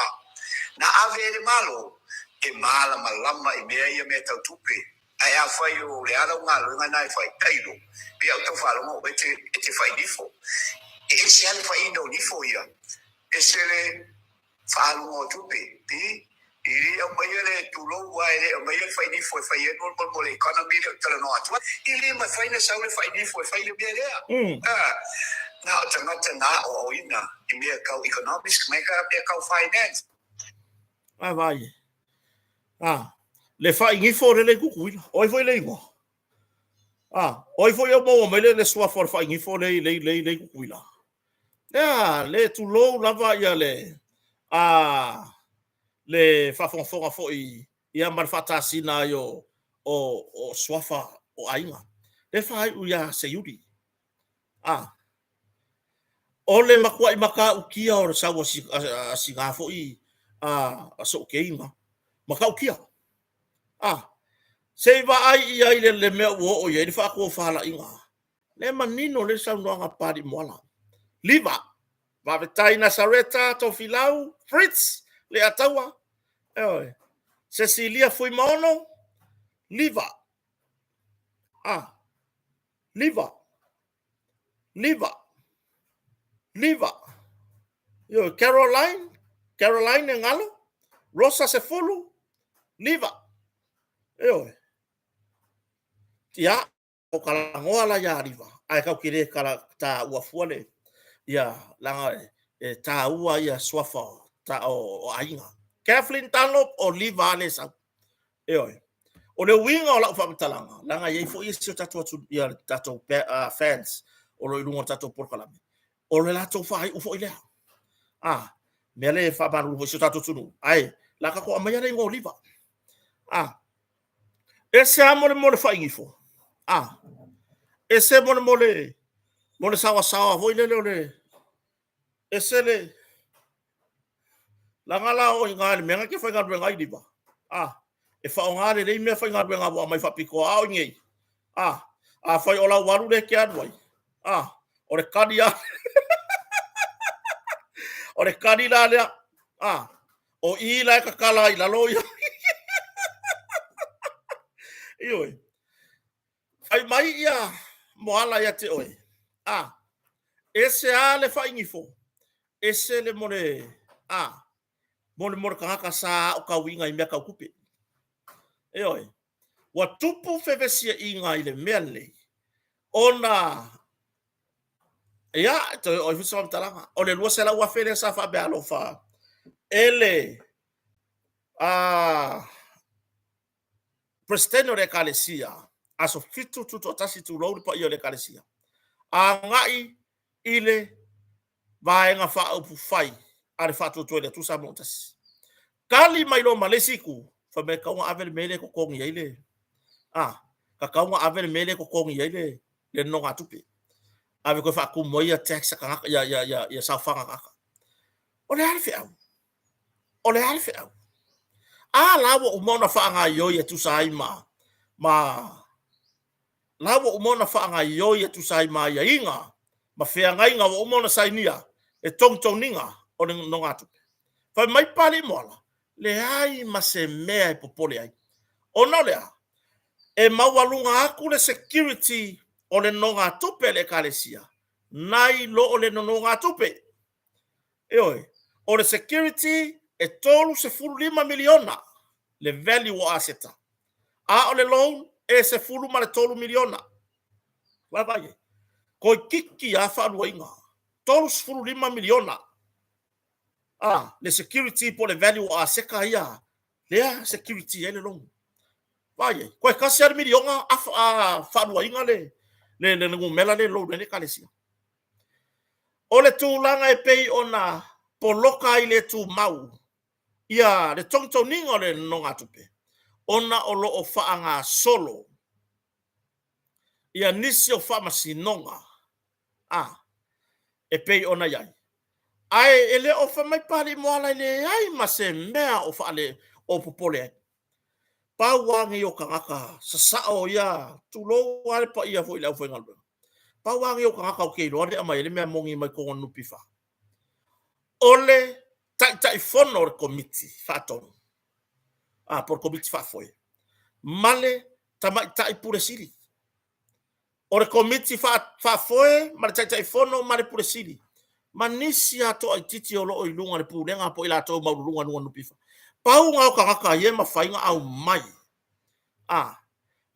Na ave e le Malo e malamalama i mea ia mea tau tupe. Ae afai o le a lau galuega na e fai, tailo, pei a ou tau faalogo o e te, e te fai nifo. E ese lava le faiina o nifo ia, ese le faaaluga o tupe. I, e le aumaia le tulou a e le aumaia le fai nifo e fai ai mo, mo, mo le economy lea ou te talanoa atu ai. E le mafai ona sau le fai nifo e fai le mea lea. A, na o tagata na aoaoina i mea tau economics ma mea tau finance. A vai e. A, le fai nifo le le Tutuila. O ai foi le igoa? A, o ai foi au maua mai le, le suafa o le fai nifo le, le, le, le Tutuila? Lea, le tulou lava ia le, a, le faafogafoga foi ia ma le faatasina ai o, o, o suafa o aiga. Le faaiu ia Seiuli. A, O le matuai matautia o le sau a sina foi a sooteiga, matautia. A, se i vaai i ai le mea ua oo i ai le faatofalaiga. Le manino le saunoaga a Papalii Moala. Liva, faafetai Nasareta, Tofilau, Fritz, Leiataua, ioe, Cecilia Fuimaono, Liva. A, Liva. Liva. Liva. Ioe, Caroline, Caroline e galo, Rosa Sefulu, Liva. Ioe. Ia, o kalagoa la ia Liva, ae kau ke le kala ta ua fua le, ia, langa e tāua ia suafa o, ta, o, o aiga. Kathleen Dunlop o Liva le sau. Ioe. O le uiga o lau faamatalaga, leaga e i ai foi isi o tatou atu, ia le tatou fans o lo o i luga o le tatou polokalame, o le latou faaiu foi lea. A, mea lea e faamalulu foi i si o tatou atunuu, ae la tatou aumaia le igoa o Liva. A, ese lava mo le, mo le faigifo. A, ese mo le, mo le, mo le saoasaoa foi lele o le, ese le laga la o iga le mea na ke faigaluega ai liva. A, e faaaoga lelei mea faigaluega ua aumai faapitoa a o i nei. A, afai o lau alu lea e te alu ai, a, o le kali a o le kali la lea. A, o i la e tatala ai i lalo ia. Ioe. Fai mai ia Moala ia te oe, a, ese a le faigifo, ese le mo le, a, mo le mo le tagata sa aotauina i mea tau tupe. Ioe, ua tupu fevesiaiga i le mea lenei, ona, ia, toe oo ai foi se faamatalaga, o le 200,000 lea sa faameaalofa e le, a, Peresetene o le Ekalesia, aso 7 Tutoatasi tulou le paia o le Ekalesia, agai i le Vaega Faaupufai a le Faatuatua i le Atua Samoa ua Tasi. Tali mai loa ma le isi itu, fai mai e tatau ona ave le mea lea e totogi ai le, a, tatau ona ave le mea lea e totogi ai le, le nonogatupe. Ave toe faatumu ai ia tax a tagata, ia, ia, ia, ia saofaga a tagata. O le a le feau? O le a le feau? A la ua uma ona faagaoioi e tusa ai ma, ma, la ua uma ona faagaoioi e tusa ai ma aiaiga ma feagaiga ua uma ona sainia le togitogiga o le nogatupe. Fai mai Papalii Moala, leai ma se mea e popole ai. Ona o le a? E maualuga atu le security o le nogatupe a le Ekalesia nai lo o le nonogatupe. Ioe, o le security e $35 miliona le value o aseta, a o le loan e $13 miliona. Vaavaai i ai, toeitiiti lava faaluaina, $35 miliona a le security po o le value o aseta ia lea security ai le loan. Vaai i ai, toe tasi lava le miliona faaluaina le, le le numera le load ai le ekalesia. O le tulaga e pei ona poloka ai le tumau ia le togitogiina o le nonogatupe ona o lo o faagasolo ia nisi o faamasinoga a e pei ona i ai. Ae e le o fai mai Papalii Moala e leai ma se mea o faale o popole ai. Pau lava nei o tagata sasao ia, tulou lava le paia foi o le aufaigaluega, pau lava nei o tagata ou te iloa e aumai ai le mea moni mai totonu o le NPF, o le Taitaifono o le Komiti Faatonu, a, po o le Komiti Faafoe, ma le Tamaitai Pule Sili. O le Komiti Faafoe ma le Taitaifono ma le Pule Sili, ma nisi lava toaitiiti o lo o i luga o le Pulega po o i latou o maualuluga i luga o le NPF. Pau lena o tagata ia e mafai ona aumai, a,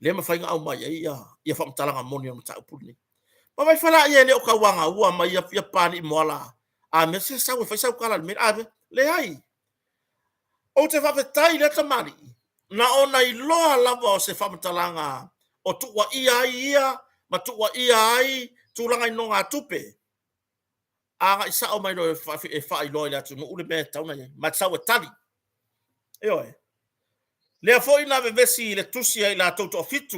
lea e mafai ona aumai ai ia faamatalaga moni o le mataupu lenei. Ona fai lea e le o tauagaua mai ia Papalii Moala a mea se sau e fai sau tala i le mea lea. Leai, ou te faafetai i lea tamalii, na ona iloa lava o se faamatalaga o tuuaia ai ia ma tuuaia ai tulaga i nonogatupe, agai sao mai loa e faailoa i le atunuu le mea e tatau ona i ai, ma sau e tali. Ioe. Lea foi na vevesi i le tusi a i latou toafitu.